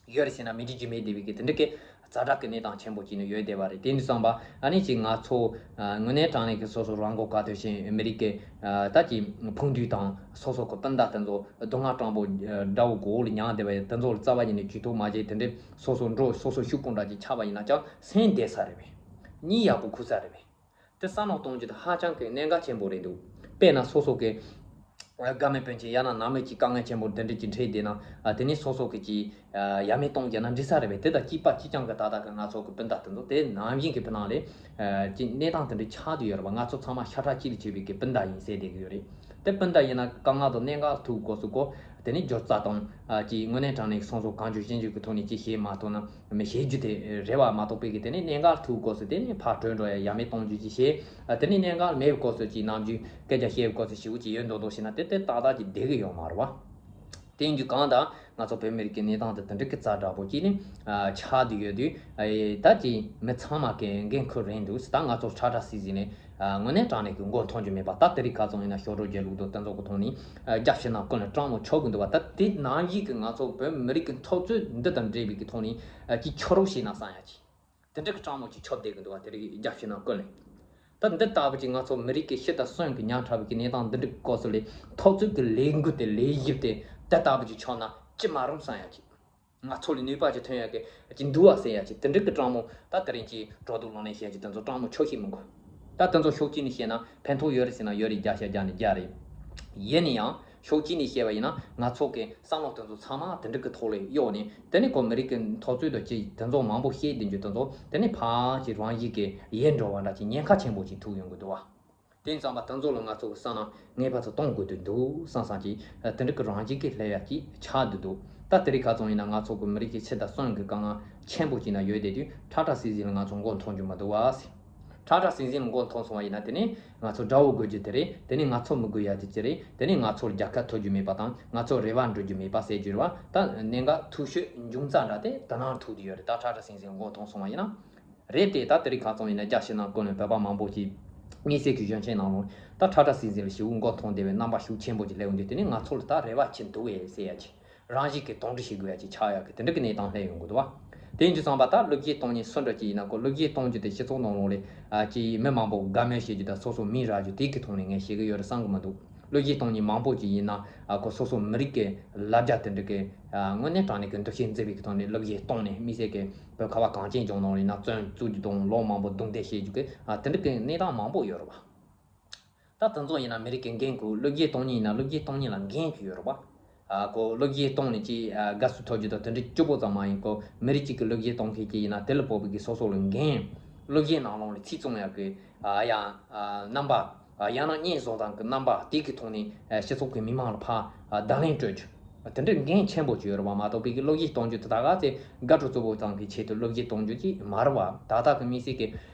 ཡོད་རེད་ཟེར་ན་མི་འགྲིག་རྒྱུ་མེད་བསྡད་པའི་གི་དེ་འདྲ་གི་ཛ་དྲག་གི་གནས་སྟངས་ཆེན་པོ་ཅིག་ནི་ཡོད་བསྡད་པ་རེད། དེ་འདྲ་སོང་ཙང་ཨ་ནི་ཅིག་ང་ཚོ་དངོས་གནས་དྲང་གནས་ཀྱི་སོ་སོ་རང་མགོ་ག་ཐོན་བྱས་མི་རིགས་ཀྱི་ད་ཅིག་ཕུགས་འདུན་དང་སོ་སོ་གི་སྤུན་ཟླ་དེ་ཚོ་སྡུག་བསྔལ་སྤྲང་པོ་དགྲ་བོ་མགོ་ལ་མྱངས་བསྡད་པ་དེ་ཚོ་ལ་རྩ་བ་ཉིད་ནས་ཇུས་གཏོགས་མ་བྱས། དེ་འདྲ་སོ་སོ་འགྲོ་སོ་སོ་ཤུགས་པོ་འདྲ་ཅིག་ཆག་པ་ཡིན་ན་ཅང་སེམས་བདེ་ས་རེད་པས། གཉིད་ཡག་པོ་ཁུག་ས་རེད་པས། དེ་བསམ་བློ་གཏོང་རྒྱུ་དེ་ཧ་ཅང་གི་གནད་འགག་ཆེན་པོ་རེད་འདུག་དཔེར་ན་སོ་སོ་གི་དགའ་མོས་སྤུན་མཆེད་ཡང་ན་ནང་མི་གཅིག་དཀའ་ངལ་ཆེན་པོ་འདི་འདྲ་ཅིག་འཕྲད་བསྡད་ན། དེ་ནས་སོ་སོ་གི་ཅིག་ཡ་མེད་གཏོང་རྒྱུ་ན་འགྲིག་ས་རེད་པས། དེ་དང་གཅིག་པ་གཅིག་རྐྱང་གི་ད་ལྟ་གི་ང་ཚོ་གི་སྤུན་ཟླ་དེ་ཚོ་དེ་ནམ་རྒྱུན་གི་བུ་ནང་ལས་ཅིག་གནས་སྟངས་དེ་འདྲ་ཆགས་བསྡད་ཡོད་རེད་པ། ང་ཚོ་ཚང་མ་ཤ་ཁྲག་གཅིག་ལས་གཅིག་པའི་གི་སྤུན་ཟླ་ཡིན་ཟེར་བསྡད་གི་ཡོད་རེད། དེ་སྤུན་ཟླ་ཡིན་ན་དཀའ་ངལ་དང་གནད་འགག་ཐུག་སྐབས་སུ་ཀོ། དེ་ནས་སྦྱོར་རྩ་དང་ཅིག་དངོས་གནས་དྲང་གནས་སོ་སོ་གང་བྱུང་ཅི་བྱུང་གི་ཐོག་ནས་ཅིག་བྱེད་མ་ཐུབ་ན། མི་བྱེད་རྒྱུ་དེ་རེད་པ་མ་གཏོགས་པའི་གི་དེ་ནས་གནད་འགག་ཐུག་སྐབས་སུ་དེ་ནས་ཕར་བྲོས་འགྲོ་ཡ་ཡ་མེད་གཏོང་རྒྱུ་ཅིག་བྱེད། དེ་ནས་གནད་འགག་མེད་པའི་སྐབས་སུ་ཅིག་ནམ་རྒྱུན་སྐད་ཆ་བཤད་པའི་སྐབས་སུ་ཞེ་པོ་ཅིག་ཡོད་མདོག་མདོག་བྱས་ན་དེ་དེ་ཏག་ཏག་ཅིག་བསྡད་གི་ཡོད་མ་རེད་པ། དེ་ཡིན་རྒྱུ་གང་ལྟར་ང་ཚོ་བོད་མི་རིགས་ཀྱི་གནས་སྟངས་དེ་དེ་འདྲ་གི་ཛ་དྲག་པོ་ཅིག་ནས་ཆགས་བསྡད་ཡོད་དུས། ད་ཅིག་མི་ཚང་མ་གི་འགན་འཁུར་རན་འདུག་ད་ང་ཚོ་ཁྲ་ཁྲ་སིང་སིང་ནས་དངོས་གནས་དྲང་གནས་ཀྱི་མགོ་འཐོམ་རྒྱུ་མེད་པ། ད་དེ་རིང་ཁ་སང་ཡིན་ན་ཞོགས་དྲོ་རྒྱལ་ལུགས་དང་དེ་ཚོ་གི་ཐོག་ནས་རྒྱབ་ཕྱི་ནང་ཀུན་ལ་སྤྲང་མོ་ཆགས་གི་འདུག་པ། ད་དེ་ནང་བཞིན་གྱི་ང་ཚོ་བོད་མི་རིགས་ཀྱི་འཐབ་རྩོད་འདི་དང་འབྲེལ་བའི་གི་ཐོག་ནས་ཅིག་ཆགས་རོགས་བྱས་ན་བསམ་ཡ་ཅིག་དེ་འདྲ་གི་སྤྲང་མོ་ཅིག་ཆགས་བསྡད་གི་འདུག་པ། དེ་རིང་རྒྱབ་ཕྱི་ནང་ཀུན་ལ། ད་འདི་ལྟ་བུ་ཅིག་ང་ཚོ་མི་རིགས་ཀྱི་ཤི་དང་གསོན་གྱི་ཉག་ཕྲ་བའི་གི་གནས་སྟངས་འདི་འདྲའི་སྐབས་སུ་ལས་འཐབ་རྩོད་ཀྱི་ལས་འགུལ་དེ་ལས་གཞི་དེ་འདི་ལྟ་བུ་ཅིག་ཆགས་ན་ཅི་མ་རུང་བསམ་ཡ་ཅིག་ང་ཚོ་ལ་ནུས་པ་ཅིག་ཐོན་ཡ་གི་ཅིག་འདུག་པ་ཟེར་ཡ་ཅིག་དེ་འདྲ་གི་སྤྲང་མོ། ད་དེ་རིང་ཅིག་འགྲོ་འདུག་ལངས་ནས་བཤད་ཅིག་དེ་ཚོ་སྤྲང་མོ་ཆོག་ཤེས་མི་དགོས། ད་དེ་ཚོ་ཕྱོགས་གཅིག་ནས་བཤད་ན་ཕན་ཐོགས་ཡོད་རེད་ཟེར་ན་ཡོད་རེད། བརྒྱ་ཆ་བརྒྱ་ནས་བརྒྱ་རེད། ཡིན་ན་ཡང་ཕྱོགས་གཅིག་ནས་བཤད་པ་ཡིན་ན་ང་ཚོ་གི་བསམ་བློ་དེ་ཚོ་ཚང་མ་དེ་འདྲ་གི་ཐོག་ལ་གཡོགས་ནས། དེ་ནས་ཁོ་མི་རིགས་ཀྱི་འཐབ་རྩོད་དང་ཅིག་དེ་ཚོ་མང་པོ་བཤད་བསྡད་རྒྱུ་དེ་ཚོ་དེ་ནས་ཕར་ཅིག་རང་བཞིན་གྱི་ཡལ་འགྲོ་བ་འདྲ་ཅིག་ཉེན་ཁ་ཆེན་པོ་ཅིག་ཐུག་ཡོང་གི་འདུག་པ། དེ་ཡིན་ཙང་པ་དེ་ཚོ་ལ་ང་ཚོ་གི་བསམ་ན་ངེས་པར་དུ་གཏོང་དགོས་ཀྱི་འདུག་བསམ་བསམ་ཅིག་དེ་འདྲ་གི་རང་བཞིན་གྱི་སླེབས་ཡ་ཅིག་ཆགས་བསྡད་འདུག་ད་དེ་རིང་ཁ་སང་ཡིན་ན་ང་ཚོ་གི་མི་རིགས་ཀྱི་ཆེ་དང་གསོན་གྱི་དཀའ་ངལ་ཆེན་པོ་ཅིག་ན་ཡོད་བསྡད་དུས་ཁྲ་ཁྲ་སིང་སིང་ལ་ང་ཚོ་མགོ་འཐོམ་རྒྱུ་མི་འདུག་པ་ཟེར། ཁྲ་ཁྲ་སིང་སིང་ལ་མགོ་འཐོམ་སོང་བ་ཡིན་ན་དེ་ནས་ང་ཚོ་དགྲ་བོ་དགོས་རྒྱུ་དེ་རེད། དེ་ནས་ང་ཚོ་མི་དགོས་ཡ་དེ་ཅི་རེད། དེ་ནས་ང་ཚོར་རྒྱལ་ཁ་ཐོབ་རྒྱུ་མེད་པ་དང་ང་ཚོར་རེ་བ་འགྲོ་རྒྱུ་མེད་པ་ཟེར་རྒྱུ་རེད་པ། ད་གནད་འགག་ཐུག་ཤོས་འབྱུང་རྩ་འདྲ་དེ་དེ་ནས་ཐུག་བསྡད་ཡོད་རེད། ད་ཁྲ་ཁྲ་སིང་སིང་ལ་མགོ་འཐོམ་སོང་བ་ཡིན་ན། རེད་དེ། ད་དེ་རིང་ཁ་སང་ཡིན་ན་རྒྱ་ཕྱི་ནང་ཀུན་ལ་བོད་པ་མང་པོ་ཞིག་དམིགས་བསལ་གྱི་གཞོན་སྐྱེས་ནང་ལོགས་ད་ཁྲ་ཁྲ་སིང་སིང་ལ་ཞེ་པོ་མགོ་འཐོམ་བསྡད་པའི་རྣམ་པ་ཤུགས་ཆེན་པོ་ཞིག་སླེབས་ཡོང་དུས། དེ་ནས་ང་ཚོ་ལ་ད་རེ་བ་ཅིག་འདུག་གས་ཟེར་ཡ་ཅིག་རང་བཞིན་གྱིས་གདོན་འདྲེ་ཞིག་དགོས་ཡ་ཅིག་ཆགས་ཡ་གི་དེ་འདྲ་གི་གནས་སྟངས་སླེབས་ཡོང་གི་འདུག་པ། དེ་ཡིན་དུས་ཙང་པ་ད་བློ་སྐྱེད་གཏོང་མཁན་སུ་འདྲ་ཅིག་ཡིན་ན་ཁོ་བློ་སྐྱེད་གཏོང་རྒྱུ་དེ་སྤྱི་ཚོགས་ནང་ལོགས་ལ་ཨ་ཅིག་མི་མང་པོ་དགའ་མོས་བྱེད་རྒྱུ་དང་སོ་སོ་མིང་རག་རྒྱུ་དེ་གི་ཐོག་ནས་ངས་བྱེད་གི་ཡོད་རེད་བསམ་གི་མི་འདུག་བློ་སྐྱེད་གཏོང་མཁན་མང་པོ་ཅིག་ཡིན་ན་ཨ་ཁོ་སོ་སོ་མི་རིགས་ཀྱི་ལ་རྒྱ་དེ་འདྲ་གི་ཨ་དངོས་གནས་དྲང་གནས་ཀྱི་འདུ་ཤེས་འཛིན་པའི་གི་ཐོག་ནས་བློ་སྐྱེད་གཏོང་ནས། དམིགས་བསལ་གྱི་བོད་ཁ་བ་གངས་ཅན་ལྗོངས་ནང་ལ་ཡིན་ན་བཙོན་བཙུགས་རྒྱུ་དང་ལོ་མང་པོ་རྡུང་རྡེག་བྱེད་རྒྱུ་གི་ཨ་དེ་འདྲ་གི་གནས་སྟངས་མང་པོ་ཡོད་རེད་པ། ད་དེ་ཚོ་ཡིན་ན་མི་རིགས་ཀྱི་འགན་ཁུར། བློ་སྐྱེད་གཏོང་མཁན་ཡིན་ན་བློ་སྐྱེད་གཏོང་མཁན་ལ་འགན་ཅིག་ཡོད་རེད་པ། ཨ་ཁོ་བློ་སྐྱེད་གཏོང་ནས་ཅིག་ཨ་དགའ་བསུ་ཐོབ་རྒྱུ་དང་དེ་འདྲ་གཅིག་པོ་ཙམ་མ་ཡིན། ཁོ་མི་རིགས་གཅིག་གི་བློ་སྐྱེད་གཏོང་མཁན་ཅིག་ཡིན་ན་དེ་ལ་དཔག་པའི་གི་སོ་སོ་ལ་འགན། བློ་སྐྱེད་ནང་ལོགས་ལ་ཚིག་བཙོང་ཡག་གི་ཨ་ཡང་ཨ་རྣམ་པ། ཨ་ཡང་ན་བརྙན་བཟོ་སྟངས་ཀྱི་རྣམ་པ་དེ་གི་ཐོག་ནས་ཨ་སྤྱི་ཚོགས་ཀྱི་མི་མང་ལ་ཕར་ཨ་བརྡ་ལན་སྤྲོད་རྒྱུ། དེ་འདྲའི་འགན་ཆེན་པོ་ཅིག་ཡོད་རེད་པ། མ་གཏོགས་པའི་གི་བློ་སྐྱེད་གཏོང་རྒྱུ་དེ་ད་ག་ཚོད་དགའ་སྤྲོ་རྩུབ་པོ་ཙམ་གྱི་ཆེད་དུ་བློ་སྐྱེད་གཏོང་རྒྱུ་ཅིག་མ་རེད་པ། ད་ལྟ་གི་དམིགས་བསལ་གྱི་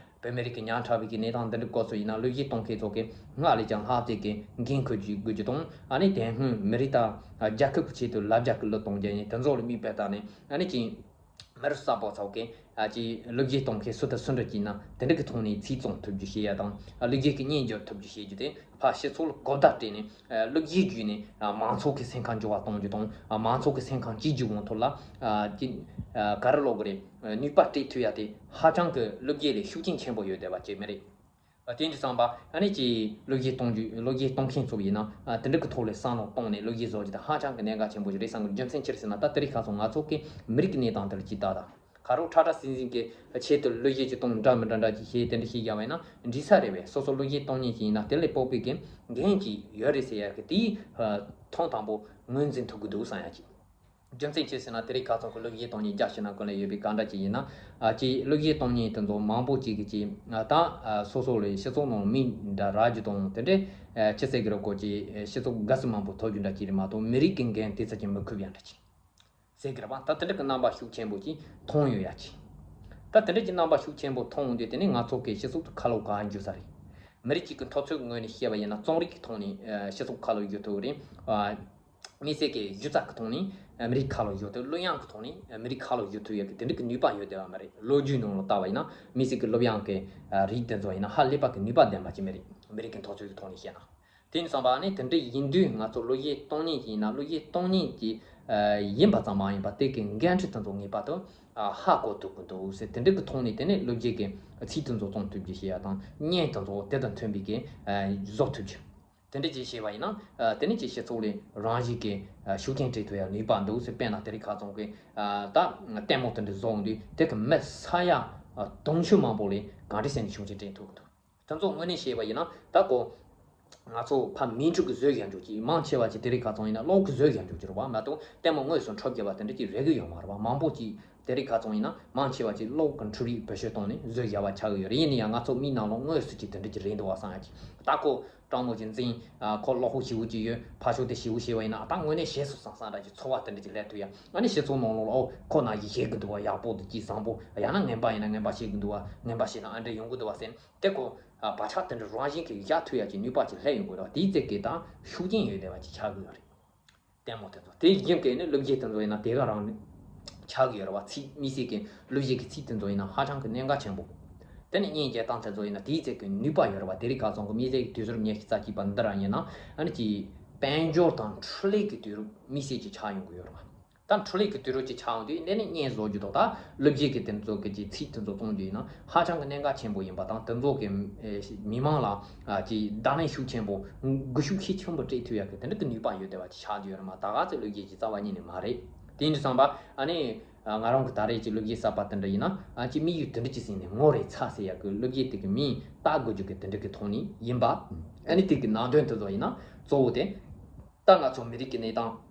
བོད་མི་རིགས་ཀྱི་ཉག་ཕྲ་བའི་གི་གནས་སྟངས་འདི་འདྲའི་སྐབས་སུ་ཡིན་ན་བློ་སྐྱེད་གཏོང་མཁན་ཚོ་གིས་སྔར་ལས་ཀྱང་ལྷག་ཅིག་གི་འགན་འཁུར་རྒྱུ་དགོས་རྒྱུ་དང་། ཨ་ནི་དེ་སྔོན་མི་རིགས་དང་རྒྱལ་ཁབ་ཀྱི་ཆེད་དུ་ལབ་རྒྱག་གི་བློས་གཏོང་རྒྱུ་ནི་དེ་ཚོ་ལ་དམིགས་པ་བཏང་ནས། ཨ་ནི་ཅིག་ མི་རབས་གསར་པ་ཚོ་གིས་ཨ་ཅིག་སློབ་གཞས་གཏོང་མཁན་སུ་དང་སུ་འདྲ་ཅིག་ན་དེ་འདྲ་གི་ཐོག་ནས་ཚིག་བཙོང་ཐུབ་རྒྱུ་བྱེད་ཡ་དང་། སློབ་གཞས་ཀྱི་སྙན་སྒྱུར་ཐུབ་རྒྱུ་བྱེད་རྒྱུ་དེ་ཕར་སྤྱི་ཚོགས་ལ་གོ་བརྡ་སྤྲད་ནས། སློབ་གཞས་བརྒྱུད་ནས་མང་ཚོགས་ཀྱི་སེམས་ཁམས་འགྱུར་བ་གཏོང་རྒྱུ་དང་། མང་ཚོགས་ཀྱི་སེམས་ཁམས་གཅིག་གྱུར་ཡོང་ཐབས་ལ་ཅིག་ག་རེ་ལབ་དགོས་རེད། ནུས་པ་སྤྲད་ཐུབ་ཡ་དེ་ཧ་ཅང་གི་སློབ་གཞས་ལས་ཤུགས་རྐྱེན་ཆེན་པོ་ཡོད་བསྡད་པ་ཅིག་མི་རེད། དེ་འདྲ་བསམ་པ་ཨ་ནི་ཅིག་སློབ་གཞས་གཏོང་རྒྱུ། སློབ་གཞས་གཏོང་མཁན་ཚོ་ཡིན་ན་དེ་འདྲ་གི་ཐོག་ལ་བསམ་བློ་གཏོང་ནས་སློབ་གཞས་བཟོ་རྒྱུ་དེ་ཧ་ཅང་གི་གནད་འགག་ཆེན་པོ་ཞིག་རེད་བསམ་གི། རྒྱུ་མཚན་ཅི་རེད་ཟེར་ན། ད་དེ་རིང་ཁ་སང་ང་ཚོ་གི་མི་རིགས་ཀྱི་གནས་སྟངས་དེ་ལ་ཅིག་ལྟ་དང་། ག་རེ་ཁྲ་ཁྲ་ཟིང་ཟིང་གི་ཆེད་དུ་སློབ་གཞས་ཅིག་གཏོང་འདྲ་མི་འདྲ་འདྲ་ཅིག་བྱས་དེ་འདྲ་བྱེད་རྒྱུ་ཡིན་ན་འགྲིག་ས་རེད་པས། སོ་སོ་སློབ་གཞས་གཏོང་མཁན་ཅིག་ཡིན་ན་དེ་ལས་སྤོབས་པའི་གི་འགན་ཅིག་ཡོད་རེད་ཟེར་ཡ་གི་དེའི་ཐོག་དང་པོ་ངོས་འཛིན་ཐུབ་ཀྱི་འདུག་བསམ་ཡ་ཅིག་རྒྱུ་མཚན་ཅི་ཟེར་ན། དེ་རིང་ཁ་སང་གི་སློབ་གཞས་གཏོང་མཁན་རྒྱ་ཆེ་ན་ཀུན་ལ་ཡོད་པའི་གང་འདྲ་ཅིག་ཡིན་ན། ཨ་ཅིག་སློབ་གཞས་གཏོང་མཁན་དེ་ཚོ་མང་པོ་ཅིག་གིས་ཅིག་ད་ཨ་སོ་སོ་ལ་སྤྱི་ཚོགས་ནང་མི་འདྲ་རག་རྒྱུ་དང་། དེ་འདྲའི་ཨ་ཅི་ཟེར་གི་རེད། ཀོ་ཅིག་སྤྱི་ཚོགས་དགའ་བསུ་མང་པོ་ཐོབ་རྒྱུ་འདྲ་ཅིག་རེད་མ་གཏོགས། མི་རིགས་ཀྱི་འགན་དེ་ཙམ་ཅིག་མི་འཁུར་ཡ་འདྲ་ཅིག་ཟེར་གི་རེད་པ། ད་དེ་འདྲ་གི་རྣམ་པ་ཤུགས་ཆེན་པོ་ཅིག་མཐོང་ཡོད་ཡ་ཅིག་ད་དེ་འདྲ་གི་རྣམ་པ་ཤུགས་ཆེན་པོ་མཐོང་དུས་དེ་ནི་ང་ཚོ་གི་སྤྱི་ཚོགས་དེ་ཁ་ལོ་ག་འགྱུར་ས་རེད། མི་རིགས་གཅིག་གི་འཐབ་རྩོད་ངོས་ནས་བཤད་པ་ཡིན་ན་རྩོམ་རིག་གི་ཐོག་ནས་ཨ་སྤྱི་ཚོགས་ཁ་ལོ་བསྒྱུར་ཐུབ་རེད། ཨ་དམིགས་བསལ་གྱི་སྒྱུ་རྩལ་གྱི་ཐོག་ནས་ཨ་མི་རིགས་ཁ་ལོ་བསྒྱུར་ཐུབ། གླུ་དབྱངས་ཀྱི་ཐོག་ནས་ཨ་མི་རིགས་ཁ་ལོ་བསྒྱུར་ཐུབ་ཡ་གི་དེ་འདྲ་གི་ནུས་པ་ཡོད་བསྡད་པ་མ་རེད། ལོ་རྒྱུས་ནང་ལ་ལྟ་བ་ཡིན་ན་དམིགས་བསལ་གྱི་གླུ་དབྱངས་ཀྱི་ཨ་རིགས་དེ་ཚོ་ཡིན་ན་ཧ་ལས་པ་གི་ནུས་པ་ལྡན་པ་ཅིག་མ་རེད། མི་རིགས་ཀྱི་འཐབ་རྩོད་ཀྱི་ཐོག་ནས་བཤད་ན། དེ་ཡིན་ཙང་པ་ནི་དེ་འདྲ་ཡིན་དུས་ང་ཚོ་སློབ་གཞས་གཏོང་མཁན་ཅིག་ཡིན་ན། སློབ་གཞས་གཏོང་མཁན་ཅིག་ཨ་ཡིན་པ་ཙམ་མ་ཡིན་པ་དེ་གི་འགན་འཁྲི་དེ་ཚོ་ངེས་པར་དུ་ཨ་ཧ་གོ་ཐུབ་ཀྱི་འདུག་ཟེར། དེ་འདྲ་གི་ཐོག་ནས་དེ་ནས་སློབ་གཞས་ཀྱི་ཚིག་དེ་ཚོ་བཙོང་ཐུབ་རྒྱུ་བྱེད་ཡ་དང་། སྙན་དེ་ཚོ་དེ་དང་མཐུན་པའི་གི་ཨ་བཟོ་ཐུབ་རྒྱུ། དེ་འདྲ་ཅིག་བྱས་པ་ཡིན་ན་ཨ་དེ་ནས་ཅིག་སྤྱི་ཚོགས་ལ་རང་བཞིན་གྱི་ཨ་ཤུགས་རྐྱེན་སྤྲད་ཐུབ་ཡ་ནུས་པ་འདུག་ཟེར། དཔེར་ན་དེ་རིང་ཁ་སང་གི་ཨ་ད་ལྟད་མོ་དེ་འདྲ་བཟོ་འོང་དུས་དེ་གི་མི་ས་ཡ་ཨ་དུང་ཕྱུར་མང་པོ་ལ་གང་འདྲ་བྱས་ནས་ཤུགས་རྐྱེན་སྤྲད་ཐུབ་ཀྱི་འདུག་དེ་ཚོ་དངོས་གནས་བཤད་པ་ཡིན་ན་ད་ཀོ་ང་ཚོ་ཕ་མིང་འཁྲུག་གི་བཟོས་བཞག་འཇོག་གི། མང་ཆེ་བ་ཅིག་དེ་རིང་ཁ་སང་ཡིན་ན་གློག་གི་བཟོས་བཞག་འཇོག་གི་རེད་པ། མ་གཏོགས་ལྟད་མོ་དངོས་སུ་འཁྲབ་རྒྱུ་བ་དེ་འདྲ་ཅིག་རེག་གི་ཡོད་མ་རེད་པ། མང་པོ་ཅིག་དེ་རིང་ཁ་སང་ཡིན་ན་མང་ཆེ་བ་ཅིག་གློག་གི་འཕྲུལ་རིགས་བེད་སྤྱོད་བཏང་ནས་བཟོས་བཞག་པ་ཆགས་ཀྱི་ཡོད་རེད། ཡིན་ན་ཡང་ང་ཚོ་མིག་ནང་ལོགས་དངོས་སུ་ཅིག་དེ་འདྲ་ཅིག་རེག་འདུག་བ་བསམ་ཡ་ཅིག་ད་ཁོ་སྤྲང་མོ་ཅིག་འཛིན། ཨ་ཁོ་གློག་ཕུག་ཞེ་པོ་ཅིག་ཡོད། ཕར་ཕྱོགས་དེ་ཞེ་པོ་ཞེ་པོ་ཡིན་ན་ད་དངོས་གནས་ཞེད་སོང་བསམ་བསམ་འདྲ་ཅིག་ཚོར་བ་དེ་འདྲ་ཅིག་སླེབས་ཐུབ་ཡ། ཨ་ནི་སྤྱི་ཚོགས་ནང་ལོགས་ལ་ཨོ་ཁོ་ནང་བཞིན་བྱེད་ཀྱི་འདུག་བ། ཡག་པོ་འདུག་ཅིག་བཟང་པོ། ཡང་ན་ངན་པ་ཡིན་ན་ངན་པ་བྱེད་ཀྱི་འདུག་བ། ངན་པ་བྱེད་ན་ཨ་འདྲ་ཡོང་གི་འདུག་བ་ཟེར་ནས་དེ་ཁོ་ཨ་བག་ཆགས་དེ་འདྲ་རང་བཞིན་གྱིས་བཞག་ཐུབ་ཡ་ཅིག་ནུས་པ་ཅིག་སླེབས་ཡོང་གི་རེད་བ། དེའི་ཚེ་གི་ད་ཤུགས་རྐྱེན་ཡོད་བསྡད་པ་ཅིག་ཆགས་ཀྱི་ཡོད་རེད། ལྟད་མོ་དེ་ཚོ་དེ་བཞིན་གྱི་ནི་སློབ་གཞས་དེ་ཚོ་ཡིན་ན་དེ་ག་རང་ནི་ཆགས་ཀྱི་ཡོད་རེད་བ། ཚིག་དམིགས་བསལ་གྱི་སློབ་གཞས་ཀྱི་ཚིག་དེ་ཚོ་ཡིན་ན་ཧ་ཅང་གི་གནད་འགག་ཆེན་པོ། དེ་ནི་སྙན་རྒྱག་སྟངས་དེ་ཚོ་ཡིན་ན་དེའི་ཚེ་གི་ནུས་པ་ཡོད་རེད་བ། དེ་རིང་ཁ་སང་གི་དམིགས་བསལ་གྱི་དུས་ཚོད་ཉི་ཤུ་རྩ་གཅིག་པ་འདི་ར་ཡིན་ན་ཨ་ནི་ཅིག་དཔལ་འབྱོར་དང་འཕྲུལ་ལས་ཀྱི་དུས་རབས་དམིགས་བསལ་གྱི་ཆགས་ཡོང་གི་ཡོད་རེད་བ། ད་འཕྲུལ་ལས་ཀྱི་དུས་རབས་ཅིག་ཆགས་ཡོང་དུས་འདི་ནི་སྙན་བཟོ་རྒྱུ་དང་ད་སློབ་གཞས་ཀྱི་དེ་ཚོ་གི་ཅིག་ཚིག་དེ་ཚོ་གཏོང་རྒྱུ་ཡིན་ན་ཧ་ཅང་གི་གནད་འགག་ཆེན་པོ་ཡིན་པ་དང་། དེ་ཚོ་གི་ཨེ་མི་མང་ལ་ཨ་ཅིག་བརྡ་ལན་ཤུགས་ཆེན་པོ་སྒུལ་ཤུགས་ཤུགས་ཆེན་པོ་སྤྲད་ཐུབ་ཡ་གི་དེ་འདྲ་གི་ནུས་པ་ཡོད་བསྡད་པ་ཅིག་ཆགས་བསྡད་ཡོད་རེད་མ། ད་ག་ཚོད་སློབ་གཞས་ཀྱི་རྩ་བ་ཉིད་ནས་མ་རེད། དེ་འདྲ་བསམ་པ་ཨ་ནི་ཨ་ང་རང་གི་ད་རེས་ཀྱི་སློབ་གཞས་གསར་པ་དེ་འདྲ་ཡིན་ན་ཨ་ཅིག་དམིགས་ཡུལ་དེ་འདྲ་ཅིག་ཟིན་ནས་ངོ་རེ་ཚ་ཟེར་ཡ་གི་སློབ་གཞས་དེ་གི་མིང་བཏགས་དགོས་རྒྱུ་གི་དེ་འདྲ་གི་ཐོག་ནས་ཡིན་པ། ཨ་ནི་དེ་གི་ནང་དོན་དེ་ཚོ་ཡིན་ན་གཙོ་བོ་དེ་ད་ང་ཚོ་མི་རིགས་ཀྱི་གནས་སྟངས་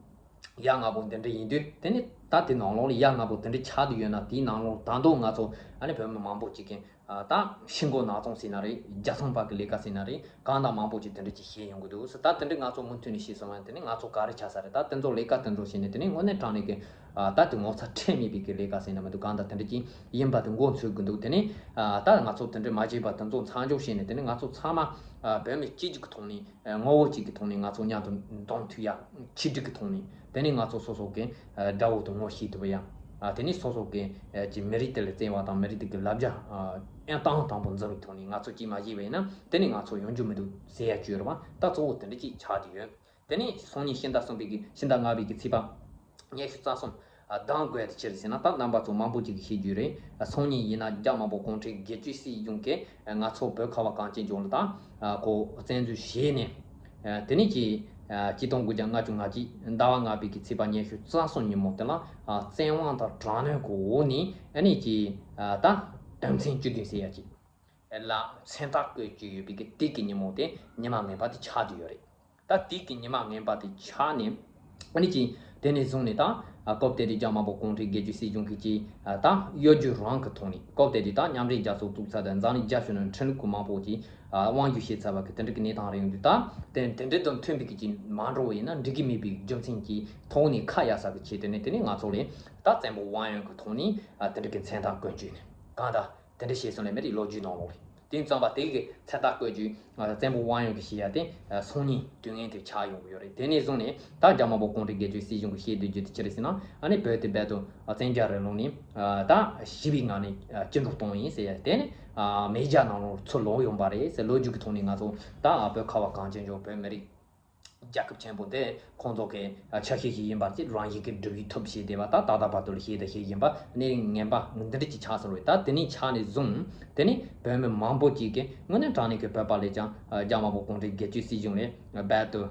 ཡ་ང་པོ་འདི་འདྲ་ཡིན་དུས་དེ་ནི་ད་དེ་ནང་ལོགས་ལ་ཡ་ང་པོ་དེ་འདྲ་ཆགས་བསྡད་ཡོད་ན། དེའི་ནང་ལོགས་ད་དུང་ང་ཚོ་ཨ་ནི་བོད་མི་མང་པོ་ཅིག་གིས་ཨ་ད་ཤི་མགོ་ནག་ཚོང་ཟེར་ན་རེད། རྒྱ་ཚོང་པ་གི་ལས་ཀ་ཟེར་ན་རེད། གང་དང་མང་པོ་ཅིག་དེ་འདྲ་ཅིག་བྱས་ཡོང་གི་འདུག་ཟེར། ད་དེ་འདྲ་ང་ཚོ་མུ་མཐུད་ནས་བྱས་སོང་བ་དེ་ནི་ང་ཚོ་ག་རེ་ཆགས་ས་རེད། ད་དེ་ཚོ་ལས་ཀ་དེ་ཚོ་བྱས་ནས་དེ་ནི་དངོས་གནས་དྲང་གནས་ཀྱི་ཨ་ད་དེ་ངོ་ཚ་ཁྲེལ་མེད་པའི་གི་ལས་ཀ་ཟེར་ན་མི་འདུག། གང་དང་དེ་འདྲ་ཅིག་ཡིན་པ་དེ་མགོ་འཚོས་གི་འདུག། དེ་ནི་ཨ་ད་ང་ཚོ་དེ་འདྲ་མ་བྱས་པ་དེ་ཚོ་མཚམས་འཇོག་བྱས་ནས་དེ་ནི་ང་ཚོ་ཚང་མ་ཨ་བོད་མི་གཅིག་གྱུར་གྱི་ཐོག་ནས་ཨ་ངོ་བོ་གཅིག་གི་ཐོག་ནས་ང་ཚོ་མཉམ་དུ་འདོམས་ཐུབ་ཡ། ཆིག་སྒྲིལ་གྱི་ཐོག་ནས་དེ་ནས་ང་ཚོ་སོ་སོ་གི་ཨ་དགྲ་བོ་དེ་ངོ་ཤེས་ཐུབ་ཡ། ཨ་དེ་ནས་སོ་སོ་གི་ཨ་ཀྱི་མི་རིགས་དེ་ལ་བརྩེ་བ་དང་མི་རིགས་དེ་གི་ལབ་རྒྱ་ཨ་ཨང་དང་དང་པོ་འཛིན་པའི་ཐོག་ནས་ང་ཚོ་གཅིག་མ་བྱས་པ་ཡིན་ན་དེ་ནས་ང་ཚོ་ཡོང་རྒྱུ་མི་འདུག་ཟེར་ཡ་ཅིག་ཡོད་རེད་པ། ད་གཙོ་བོ་དེ་འདྲ་ཅིག་ཆགས་བསྡད་ཡོད། དེ་ནས་སང་ཉིན་ཕྱི་ཟླ་གསུམ་པའི་གི་ཕྱི་ཟླ་ལྔ་པའི་གི་ཚེས་པ་ཉི་ཤུ་རྩ་གསུམ། ཨ་གདམ་དགོས་ཡ་དེ་ཅི་རེད་ཟེར་ན། ད་རྣམ་པ་ཚོ་མང་པོ་ཅིག་གིས་ཤེས་རྒྱུ་རེད། ཨ་སང་ཉིན་ཡིན་ན་རྒྱ་དམར་པོ་གུང་ཁྲན་སྒེར་གཅོད་སྲིད་གཞུང་གིས་ཨ་ང་ཚོ་བོད་ཁ་བ་གངས་ཅན་ལྗོངས་ལ་ད་ཨ་ཁོ་བཙན་འཛུལ་བྱས་ནས། ཨ་དེ་ནས་ཀྱི་ཨ་གཅིག་སྟོང་དགུ་བརྒྱ་ལྔ་བཅུ་ང་གཅིག་ཟླ་བ་ལྔ་པའི་གི་ཚེས་པ་ཉི་ཤུ་རྩ་གསུམ་ཉིན་མོ་དེ་ལ་ཨ་བཙན་དབང་དང་དྲག་གནོན་གྱི་འོག་ནས་ཨ་ནི་ཀྱི་ཨ་ད་དོན་ཚན་བཅུ་བདུན་ཟེར་ཡ་ཅིག་ལ་མཚན་རྟགས་བཀོད་ཀྱི་ཡོད་པའི་གི་དེ་གི་ཉིན་མོ་དེ་ཉི་མ་ངན་པ་དེ་ཆགས་ཀྱི་ཡོད་རེད། ད་དེ་གི་ཉི་མ་ངན་པ་དེ་ཆགས་ནས་ཨ་ནི་ཅི་དེ་ནས་བཟུང་ནས་ད་ཨ་སྐབས་དེ་དུས་རྒྱ་དམར་པོ་གུང་ཁྲན་སྒེར་གཅོད་སྲིད་གཞུང་གིས་ཅི་ཨ་ད་གཡོ་སྒྱུ་རང་གི་ཐོག་ནས། སྐབས་དེ་དུས་ད་མཉམ་འབྲེལ་རྒྱལ་ཚོགས་བཙུགས་ཚར་དང་འཛམ་གླིང་རྒྱ་ཆེ་ནས་ཁྲིམས་ལུགས་གི་མང་པོ་ཅིག་ཨ་དབང་སྒྱུར་བྱས་ཚར་བ་གི་དེ་འདྲ་གི་གནས་སྟངས་རེད་ཡོང་དུས། ད་དེ་དེ་འདྲ་དང་མཐུན་པའི་གི་ཅི་མ་འགྲོ་བ་ཡིན་ན་འགྲིག་གི་མེད་པའི་རྒྱུ་མཚན་གྱི་ཐོག་ནས་ཁ་གཡར་ས་གི་ཆེད་དུ་ནས་དེ་ནས་ང་ཚོ་ལས་ད་བཙན་པོ་དབང་ཡོད་གི་ཐོག་ནས་ཨ་དེ་འདྲ་གི་མཚན་རྟགས་བཀོད་བཅོས་ནས་གང་ལྟར། དེ་འདྲ་བྱས་སོང་ལས་མི་རིགས་ལོ་རྒྱུས་ནང་ལོགས་ དེ་ཙམ་པ་དེ་གི་མཚན་རྟགས་བཀོད་རྒྱུ་བཙན་པོ་དབང་ཡོད་ཀྱི་ཞེས་ཡ་དེ་སང་ཉིན་དུས་ངན་དེ་ཆགས་ཡོང་གི་ཡོད་རེད། དེ་ནས་བཟུང་ནས་ད་རྒྱ་དམར་པོ་གུང་ཁྲན་སྒེར་གཅོད་སྲིད་གཞུང་གི་བཤད་སྡོད་རྒྱུ་དེ་ཅི་རེད་ཟེར་ན། ཨ་ནི་བོད་དེ་རྦད་དུ་བཙན་རྒྱལ་རིང་ལུགས་ནས་ད་ཞི་བའི་ངང་ནས་སྐྱིད་སྡུག་གཏོང་ཡིན་ཟེར་ཡ། དེ་ནི་མེས་རྒྱལ་ནང་ལོགས་ཚུར་ལོག་ཡོང་པ་རེད་ཟེར་ལོ་རྒྱུས་ཀྱི་ཐོག་ནས་ང་ཚོ་ད་བོད་ཁ་བ་གངས་ཅན་ལྗོངས་བོད་མི་རིགས་རྒྱལ་ཁབ་ཆེན་པོ་དེ་ཁོང་ཚོ་གི་ཆ་ཤས་ཤིག་ཡིན་པ་ཅིག་རང་བཞིན་གྱིས་སྒྲུབ་ཡིག་ཐོབ་བྱས་བསྡད་པ། ད་ད་ལྟ་བར་དུ་ལ་བཤད་དང་བཤད་བཞིན་པ་གནས་ངན་པ་འདི་འདྲ་ཅིག་ཆགས་སོང་རེད། ད་དེ་ནས་ཆགས་ནས་བཟུང་དེ་ནི་བོད་མི་མང་པོ་ཅིག་གིས་དངོས་གནས་དྲང་གནས་ཀྱི་བོད་པ་ལས་ཀྱང་རྒྱ་དམར་པོ་གུང་ཁྲན་སྒེར་གཅོད་སྲིད་གཞུང་ལས་རྦད་དུ་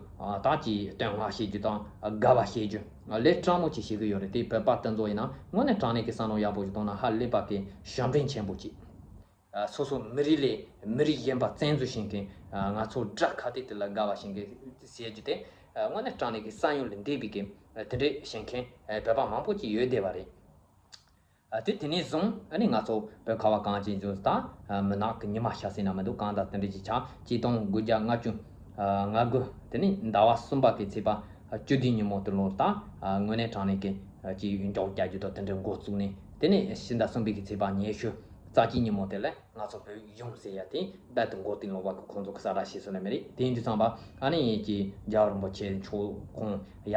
ད་ཅིག་བསྟོད་བསྔགས་བྱེད་རྒྱུ་དང་དགའ་བ་བྱེད་རྒྱུ་ལས་སྤྲང་མོ་ཅིག་བྱེད་ཀྱི་ཡོད་རེད། དེ་བོད་པ་དེ་ཚོ་ཡིན་ན་དངོས་གནས་དྲང་གནས་ཀྱི་བསམ་བློ་ཡག་པོ་ཞིག་གཏོང་ན་ཧ་ལས་པ་གི་ཞབས་འདྲེན་ཆེན་པོ་ཅིག་ཨ། སོ་སོ་མི་རིགས་ལས་མི་རིགས་གཞན་པ་བཙན་འཛུལ་བྱེད་མཁན། ཨ། ང་ཚོ་དགྲ་ཁ་གཏད་དེ་ལ་དགའ་བ་བྱེད་མཁན་ཟེར་རྒྱུ་དེ། ཨ། དངོས་གནས་དྲང་གནས་ཀྱི་ས་ཡོམ་ལས་འདས་པའི་གི་དེ་འདྲའི་བྱེད་མཁན་བོད་པ་མང་པོ་ཅིག་ཡོད་བསྡད་པ་རེད། ཨ། དེ་དེ་ནས་བཟུང་ཨ་ནི་ང་ཚོ་བོད་ཁ་བ་གངས་ཅན་ལྗོངས་དང་མུན་ནག་གི་ཉི་མ་ཤར་ཟེར་ན་མི་འདུག་གང་ལྟར་དེ་འདྲ་ཅིག་ཆགས། ཆིག་སྟོང་དགུ་བརྒྱ་ལྔ་བཅུ་ང་དགུ་དེ་ནས་ཟླ་བ་གསུམ་པ་གི་ཚེས་པ་བཅུ་བདུན་ཉིན་མོ་དེ་ལོར་ད་དངོས་གནས་དྲང་གནས་ཀྱི་ཅིག་འཇོག་རྒྱག་རྒྱུ་དང་དེ་འདྲའི་འགོ་བཙུགས་ནས། དེ་ནས་ཕྱི་ཟླ་གསུམ་པའི་གི་ཚེས་པ་ཉི་ཤུ་རྩ་གཅིག་ཉིན་མོ་དེ་ལ་ང་ཚོ་བོད་གཞུང་ཟེར་ཡ་དེ་རྦད་དེ་མགོ་རྟིང་སློག་པ་གི་ཁོང་ཚོ་གི་གསལ་བསྒྲགས་བྱས་སོང་ནི་མ་རེད། དེ་ཡིན་དུས་ཙམ་པ་ཨ་ནི་ཅིག་རྒྱལ་བ་རིན་པོ་ཆེ་མཆོག་ཁོང་ཡ་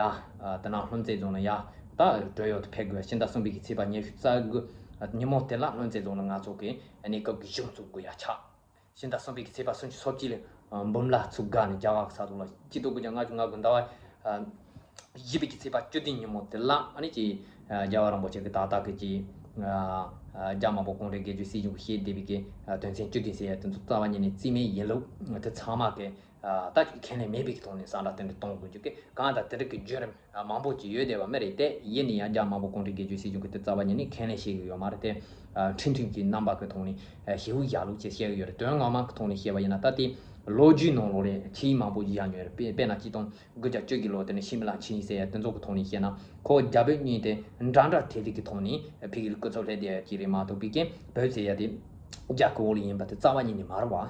དེ་ན་ལྷུན་རྩེ་རྫོང་ལ་ཡ་ད་བགྲོ་གླེང་དུ་ཕེབས་དགོས། ཕྱི་ཟླ་གསུམ་པའི་གི་ཚེས་པ་ཉི་ཤུ་རྩ་དགུ་ཉིན་མོ་དེ་ལ་ལྷུན་རྩེ་རྫོང་ལ་ང་ཚོ་གི་གནས་སྐབས་ཀྱི་གཞུང་བཙུགས་དགོས་ཡ་ཆགས། ཕྱི་ཟླ་གསུམ་པའི་གི་ཚེས་པ་སུམ་ཅུ་སོ་གཅིག་ལ་འབུམ་ལ་ཚུགས་དགའ་ནས་རྒྱ་གར་གི་ས་ཐོག་ལ་སྤྱི་ལོ་དགུ་བརྒྱ་ལྔ་བཅུ་ང་དགུ་ཟླ་བ་བཞི་པའི་གི་ཚེས་པ་བཅུ་བདུན་ཉིན་མོ་དེ་ལ་ཨ་ནི་ཅིག་རྒྱལ་བ་རིན་པོ་ཆེ་གི་ད་ལྟ་གི་ཅིག་རྒྱ་དམར་པོ་གུང་ཁྲན་སྒེར་གཅོད་སྲིད་གཞུང་གི་བཤད་བསྡད་པའི་གི་དོན་ཚན་བཅུ་བདུན་ཟེར་ཡ་དེ་ཚོ་རྩ་བ་ཉིད་ནས་རྩིས་མེད་ཡིན་ལུགས་དེ་ཚང་མ་གི་ད་ཁས་ལེན་མེད་པའི་གི་ཐོག་ནས་གསལ་བསྒྲགས་དེ་འདྲ་གཏོང་དགོས་རྒྱུ་གི་གང་ལྟར་དེ་འདྲ་གི་བརྒྱུད་རིམ་མང་པོ་ཅིག་ཡོད་བསྡད་པ་མ་རེད་དེ། ཡིན་ན་ཡང་རྒྱ་དམར་པོ་གུང་ཁྲན་སྒེར་གཅོད་སྲིད་གཞུང་གིས་དེ་རྩ་བ་ཉིད་ནས་ཁས་ལེན་བྱེད་ཀྱི་ཡོད་མ་རེད་དེ། ཁྲིམས་མཐུན་གྱི་རྣམ་པ་གི་ཐོག་ནས་ཞེ་པོ་ཡག་ལུགས་ཅིག་བཤད་ཀྱི་ཡོད་རེད། དོན་ངོ་མ་གི་ཐོག་ནས་བཤད་པ་ཡིན་ན་ད་ལྟའི་ལོ་རྒྱུས་ནང་ལོགས་ལ་ཆིངས་ཡིག་མང་པོ་ཞིག་བཞག་མྱོང་ཡོད་རེད། དཔེར་ན་ཆིག་སྟོང་དགུ་བརྒྱ་བཅུ་གི་ལོ་དེ་ནས་ཤི་མི་ལ་ཆིངས་ཡིག་ཟེར་ཡ་དེ་ཚོ་གི་ཐོག་ནས་བཤད་ན་ཁོ་རྒྱ་བོད་གཉིས་དེ་འདྲ་འདྲ་དེ་རིགས་ཀྱི་ཐོག་ནས་ཕ་གིར་སྐུ་ཚབ་སླེབས་བསྡད་ཡ་ཅིག་རེད་མ་གཏོགས་ཕ་གི་བོད་ཟེར་ཡ་དེ་རྒྱ་གི་འོག་ལ་ཡིན་པ་དེ་རྩ་བ་ཉིད་ནས་མ་རེད་བ།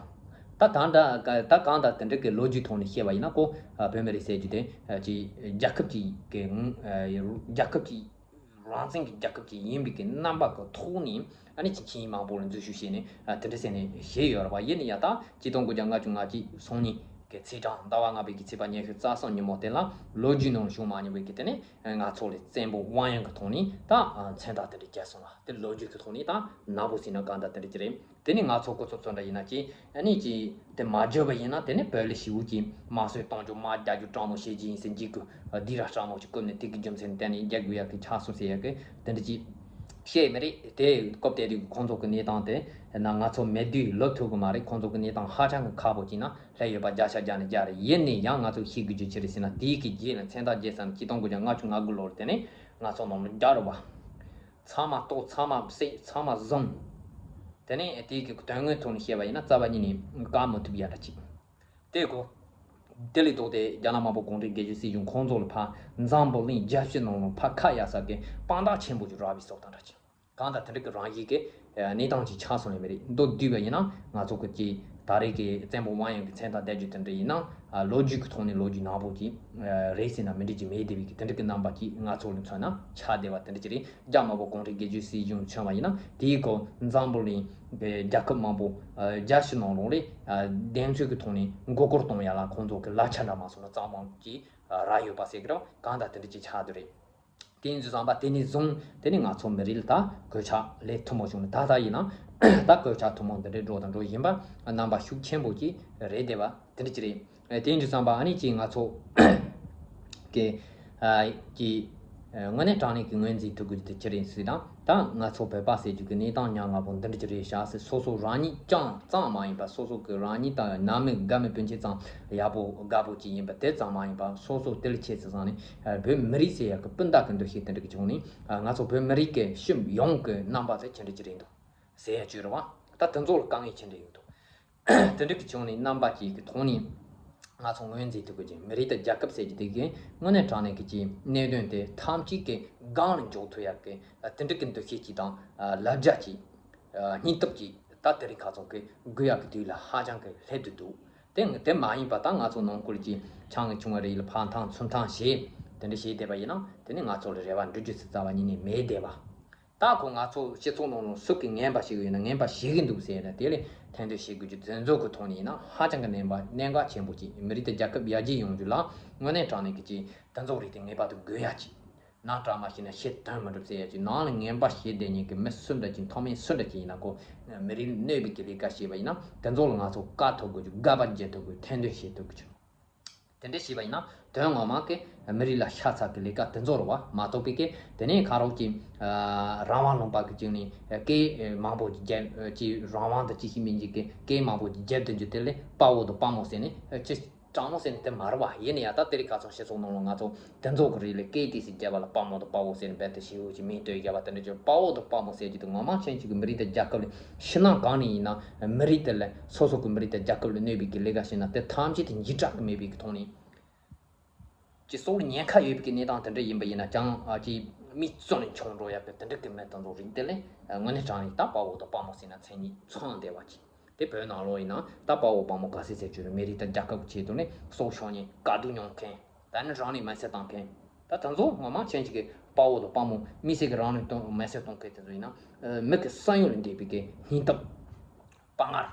ད་གང་ལྟར་ད་གང་ལྟར་དེ་འདྲ་གི་ལོ་རྒྱུས་ཐོག་ནས་བཤད་པ་ཡིན་ན་ཁོ་བོད་མི་རིགས་ཟེར་རྒྱུ་དེ་ཅིག་རྒྱལ་ཁབ་ཅིག་གི་རྒྱལ་ཁབ་ཅིག་རང་བཙན་གྱི་རྒྱལ་ཁབ་ཅིག་ཡིན་པའི་གི་རྣམ་པ་གི་ཐོག་ནས་ཨ་ནི་ཅིག་ཆིངས་ཡིག་མང་པོ་ལ་འཛུལ་ཞུགས་བྱས་ནས་དེ་འདྲ་ཟེར་ནས་བཤད་ཡོད་རེད་བ། ཡིན་ན་ཡང་ད་ཆིག་སྟོང་དགུ་བརྒྱ་ལྔ་བཅུ་ང་གཅིག་སང་ཉིན་གི་ཚེས་གྲངས་ཟླ་བ་ལྔ་པའི་གི་ཚེས་པ་ཉི་ཤུ་རྩ་གསུམ་ཉིན་མོ་དེ་ལ་ལོ་རྒྱུས་ནང་བྱུང་མ་མྱོང་བའི་གི་དེ་ནས་ང་ཚོ་ལ་བཙན་པོ་དབང་ཡོད་གི་ཐོག་ནས་ད་མཚན་རྟགས་དེ་འདྲ་བརྒྱབ་སོང་བ་དེ་ལོ་རྒྱུས་གི་ཐོག་ནས་ད་ནག་པོ་ཟེར་ན་གང་ལྟར་དེ་འདྲ་ཅིག་རེད། དེ་ནས་ང་ཚོ་སྐུ་ཚབ་ཚོ་འདྲ་ཡིན་ན་ཅི་ཨ་ནི་ཅི་དེ་མ་བརྗོད་པ་ཡིན་ན་དེ་ནས་བོད་ལ་ཞེ་པོ་ཅིག་དམར་གསོད་གཏོང་རྒྱུ་དམག་རྒྱག་རྒྱུ་སྤྲང་མོ་བྱེད་ཀྱི་ཡིན་ཟེར་འཇིགས་སྐུལ་སྡིགས་ར་སྤྲང་མོ་ཅིག་བསྐུལ་ནས་དེ་གི་རྒྱུ་མཚན་བསྟན་ནས་རྒྱག་དགོས་ཡག་གི་ཆགས་སོང་ཟེར་ཡག་གི་དེ་འདྲ་ཅིག་བཤད་མི་རེད། དེ་སྐབས་དེ་དུས་ཁོང་ཚོ་གི་གནས་སྟངས་དེ་ན་ང་ཚོ་མེད་དུས་ལབ་ཐུབ་གི་མ་རེད། ཁོང་ཚོ་གི་གནས་སྟངས་ཧ་ཅང་གི་ཁག་པོ་ཅིག་ན་སླེབས་ཡོད་པ་བརྒྱ་ཆ་བརྒྱ་ནས་བརྒྱ་རེད། ཡིན་ནས་ཡང་ང་ཚོ་ཤེས་དགོས་རྒྱུ་ཅི་རེད་ཟེར་ན་དེའི་གི་རྗེས་ལ་མཚན་རྟགས་རྒྱས་ས་ནས་ཆིག་སྟོང་དགུ་བརྒྱ་ལྔ་བཅུ་ང་དགུ་ལོར་དེ་ནས་ང་ཚོ་ནང་ལ་རྒྱག་རོགས་པ། ཚང་མ་གཏོགས་ཚང་མ་བསད་ཚང་མ་བཟུང་། དེ་ནས་དེའི་གི་དོན་དངོས་ཐོག་ནས་བཤད་པ་ཡིན་ན་རྩ་བ་ཉིད་ནས་བཀག་མི་ཐུབ་ཡ་འདྲ་ཅིག་དེ་གོ། དེ་ལས་ལྡོག་སྟེ་རྒྱ་ནག་དམར་པོ་གུང་ཁྲན་སྒེར་གཅོད་སྲིད་གཞུང་ཁོང་ཚོ་ལ་ཕར་འཛམ་བུ་གླིང་རྒྱལ་སྤྱི་ནང་ལ་ཕར་ཁ་གཡར་ས་གི་དཔང་རྟགས་ཆེན་པོ་ཅིག་རག་པའི་བཟོ་ལྟ་འདྲ་ཅིག་གང་ལྟར་དེ་འདྲ་གི་རང་བཞིན་གྱི་གནས་སྟངས་ཅིག་ཆགས་སོང་ནི་མ་རེད། མདོར་བསྡུས་པ་ཡིན་ན་ང་ཚོ་གི་ཅིག་ད་རེས་ཀྱི་བཙན་པོ་དབང་ཡོད་ཀྱི་མཚན་རྟགས་བསྡད་རྒྱུ་དེ་འདྲ་ཡིན་ན་ལོ་རྒྱུས་ཀྱི་ཐོག་ནས་ལོ་རྒྱུས་ནག་པོ་ཅིག་རེད་ཟེར་ན་མི་འགྲིག་ཅིག་མེད་བསྡད་པའི་གི་དེ་འདྲ་གི་རྣམ་པ་ཅིག་ང་ཚོ་ལ་མཚོན་ན་ཆགས་བསྡད་པ་དེ་འདྲ་ཅིག་རེད། རྒྱ་དམར་པོ་གུང་ཁྲན་སྒེར་གཅོད་སྲིད་གཞུང་མཚོན་པ་ཡིན་ན་དེའི་སྐོར་འཛམ་བུ་གླིང་གི་རྒྱལ་ཁབ་མང་པོ་རྒྱལ་སྤྱི་ནང་ལོགས་ལས་བདེན་འཚོལ་གྱི་ཐོག་ནས་མགོ་སྐོར་གཏོང་ཡ་ལ་ཁོང་ཚོ་གི་ལག་ཆ་འདྲ་མ་སོང་ན་གཙང་མ་ཅིག་རག་ཡོད་པ་ཟེར་གི་རེད། གང་ལྟར་དེ་འདྲ་ཅིག་ཆགས་བསྡད་རེད། དེ་ཡིན་དུས་ཙམ་པ་དེ་ནས་བཟུང་དེ་ནས་ང་ཚོ་མི་རིགས་ལ་ད་གོད་ཆག་ལས་ཐུན་མོང་བྱུང་ནས་ད་ལྟ་ཡིན་ན་ད་གོད་ཆག་ཐུན་མོང་འདི་འདྲའི་འགྲོ་དང་འགྲོ་བཞིན་པ་རྣམ་པ་ཤུགས་ཆེན་པོ་ཅིག་རེད་བསྡད་པ་དེ་འདྲ་ཅིག་རེད། དེ་ཡིན་དུས་ཙམ་པ་ཨ་ནི་ཅིག་ང་ཚོ་གི་ཨ་ཀྱི་ཨ་དངོས་གནས་དྲང་གནས་ཀྱི་ངོས་འཛིན་ཐུབ་དགོས་རྒྱུ་དེ་ཅི་རེད་ཟེར་ན། ད་ང་ཚོ་བོད་པ་ཟེར་རྒྱུ་གི་གནས་སྟངས་ཉམ་ང་པོ་འདི་འདྲ་ཅིག་རེད་ཤག་ཟེར། སོ་སོ་རང་ཉིད་ཅང་ཙམ་མ་ཡིན་པ་སོ་སོ་གི་རང་ཉིད་དང་ནང་མི་དགའ་མི་སྤུན་མཆེད་ཙམ་ཡག་པོ་དགའ་པོ་ཅིག་ཡིན་པ་དེ་ཙམ་མ་ཡིན་པ་སོ་སོ་དེ་ལ་ཆེ་ཙམ་ཙམ་ནས་བོད་མི་རིགས་ཟེར་ཡག་གི་སྤུན་ཟླ་གི་འདུ་ཤེས་དེ་འདྲ་གི་བྱུང་ནས་ང་ཚོ་བོད་མི་རིགས་ཀྱི་སྤྱི་ཡོངས་ཀྱི་རྣམ་པ་དེ་ཅི་འདྲ་ཅིག་རེད་འདུག་ཟེར་ཡ་ཅིག་རེད་བ། ད་དེ་ཚོ་ལ་དཀའ་ངལ་ཅི་འདྲ་ཡོད་འདུག་དེ་འདྲ་གི་བྱུང་ནས་རྣམ་པ་གཅིག་གི་ཐོག་ནས་ང་ཚོ་ངོས་འཛིན་ཐུབ་དགོས་ཀྱི་མི་རིགས་དང་རྒྱལ་ཁབ་ཟེར་གྱི་དེ་གའི་དངོས་གནས་དྲང་གནས་ཀྱི་ཅིག་གནད་དོན་དེ་ཐམས་ཅད་ཀྱི་སྒང་ལ་འཇོག་ཐུབ་ཡག་གི་དེ་འདྲ་གི་འདུ་ཤེས་ཅིག་དང་ལབ་རྒྱ་ཅིག་སྙིང་སྟོབས་ཅིག་ད་དེ་རིང་ཁ་ཚོ་གི་དགོས་ཡག་གི་དུས་ལ་ཧ་ཅང་གི་སླེབས་བསྡད་འདུག་དེ་དེ་མ་ཡིན་པ་ད་ང་ཚོ་ནང་ཁུལ་གྱི་ཆང་གི་ཆུང་བ་རེ་ཡིན་ལ་ཕར་འཐེན་ཚུར་འཐེན་བྱས་དེ་འདྲ་བྱས་བསྡད་པ་ཡིན་ན་དེ་ནི་ང་ཚོ་ལ་རེ་བ་འགྲུབ་རྒྱུ་ཟེར་རྩ་བ་ཉིད་ནས་མེད་བསྡད་པ། ད་ཁོ་ང་ཚོ་སྤྱི་ཚོགས་ནང་ལ་སུ་གིས་ངན་པ་བྱེད་ཀྱི་ཡོད་ན་ངན་པ་བྱེད་ཀྱི་འདུག་ཟེར་ན་དེ་ལས་ཐེར་འདོན་བྱེད་དགོས་རྒྱུ་དེ་ཚོ་གི་ཐོག་ནས་ཡིན་ན་ཧ་ཅང་གི་གནད་འགག་གནད་འགག་ཆེན་པོ་ཅིག་མི་རིགས་དང་རྒྱལ་ཁབ་ཡར་རྒྱས་ཡོང་རྒྱུ་ལ་དངོས་གནས་དྲང་གནས་ཀྱི་ཅིག་དེ་ཚོ་རིགས་དེ་ངེས་པར་དུ་དགོས་ཡ་ཅིག་ནང་བཀྲ་མ་ཤིས་ན་ཕྱི་དོན་མི་འགྲུབ་ཟེར་ཡ་ཅིག་ནང་ལ་ངན་པ་བྱེད་བསྡད་མཁན་གྱི་མི་སུ་འདྲ་ཅིག་མཐོ་དམན་སུ་འདྲ་ཅིག་ཡིན་ན་ཁོ་མི་རིགས་གནོད་པའི་གི་ལས་ཀ་བྱས་པ་ཡིན་ན་དེ་ཚོ་ལ་ང་ཚོ་བཀག་ཐུབ་དགོས་རྒྱུ་དགག་པ་རྒྱག་ཐུབ་དགོས་ཐེར་འདོན་བྱེད་ཐུབ་དགོས་རྒྱུ། དེ་འདྲ་བྱས་པ་ཡིན་ན་དོན་ངོ་མ་གི་མི་རིགས་ལ་ཤ་ཚ་གི་ལས་ཀ་དེ་ཚོ་རེད་བ། མ་གཏོགས་པའི་གི་དེ་ནས་ཁ་རོག་གི་རང་དབང་ལུང་པ་གི་ཅིག་ནས་སྐད་མང་པོ་རྒྱབ་ཅིག་རང་དབང་དང་ཅིག་ཤིག་མིན་ཅིག་གི་སྐད་མང་པོ་རྒྱབ་དུ་འཇུག་དེ་ལས་དཔའ་བོ་དང་དཔའ་མོ་ཟེར་ནས་ཅི་དྲང་མོ་ཟེར་ནས་དེ་མ་རེད་བ། ཡིན་ན་ཡང་ད་དེ་རིང་ཁ་སང་སྤྱི་ཚོགས་ནང་ལ་ང་ཚོ་དེ་ཚོ་གི་རིགས་ལ་སྐད་དེ་ཟིག་རྒྱབ་པ་ལ་དཔའ་མོ་དང་དཔའ་བོ་ཟེར་ནས་རྦད་དེ་ཞེ་པོ་ཅིག་མིང་བཏོན་རྒྱབ་པ་དེ་འདྲ་ཅིག་དཔའ་བོ་དང་དཔའ་མོ་ཟེར་རྒྱུ་དེ་ངོ་མ་མཁྱེན་ཅིག་གི་མི་རིགས་དང་རྒྱལ་ཁབ་ལ་ཕྱི་ནང་གང་ནས་ཡིན་ན་མི་རིགས་དེ་ལ་སོ་སོ་གི་མི་རིགས་དང་རྒྱལ་ཁབ་ལ་གནོད་པའི་གི་ལས་ཀ་བྱས་ན་དེ་ཐམས་ཅད་དེ་འཇིགས་སྐྲག་གི་མེད་པའི་གི་ཐོག་ནས་ཅིག་སྲོག་ལ་ཉེན་ཁ་ཡོད་པའི་གི་གནས་སྟངས་དེ་འདྲ་ཡིན་པ་ཡིན་ན་ཀྱང་ཨ་ཅིག་མིག་བཙུམ་ནས་མཆོང་འགྲོ་ཡག་གི་དེ་འདྲ་གི་མི་དེ་ཚོ་རིགས་དེ་ལ་དངོས་གནས་དྲང་ནས་ད་དཔའ་བོ་དང་དཔའ་མོ་ཟེར་ན་མཚན་ཉིད་མཚོན་བསྡད་པ་ཅིག་དེ་བོད་ནང་ལོགས་ཡིན་ན་ད་དཔའ་བོ་དཔའ་མོ་ག་ཚད་ཟེར་རྒྱུ་རེད། མི་རིགས་དང་རྒྱལ་ཁབ་ཆེད་དུ་ནས་སྲོག་ཤོར་ནས་དཀའ་སྡུག་མྱོང་མཁན་ད་ནི་རང་ལུས་མེར་སྲེག་བཏང་མཁན་ད་དེ་ཚོ་ངོ་མ་མཁྱེན་ཅིག་གི་དཔའ་བོ་དང་དཔའ་མོ་མི་སེར་གྱི་རང་ལུས་གཏོང་མེར་སྲེག་གཏོང་མཁན་དེ་ཚོ་ཡིན་ན་མི་གི་བསམ་ཡུལ་ལས་འདས་པའི་གི་སྙིང་སྟོབས་དཔའ་ངར་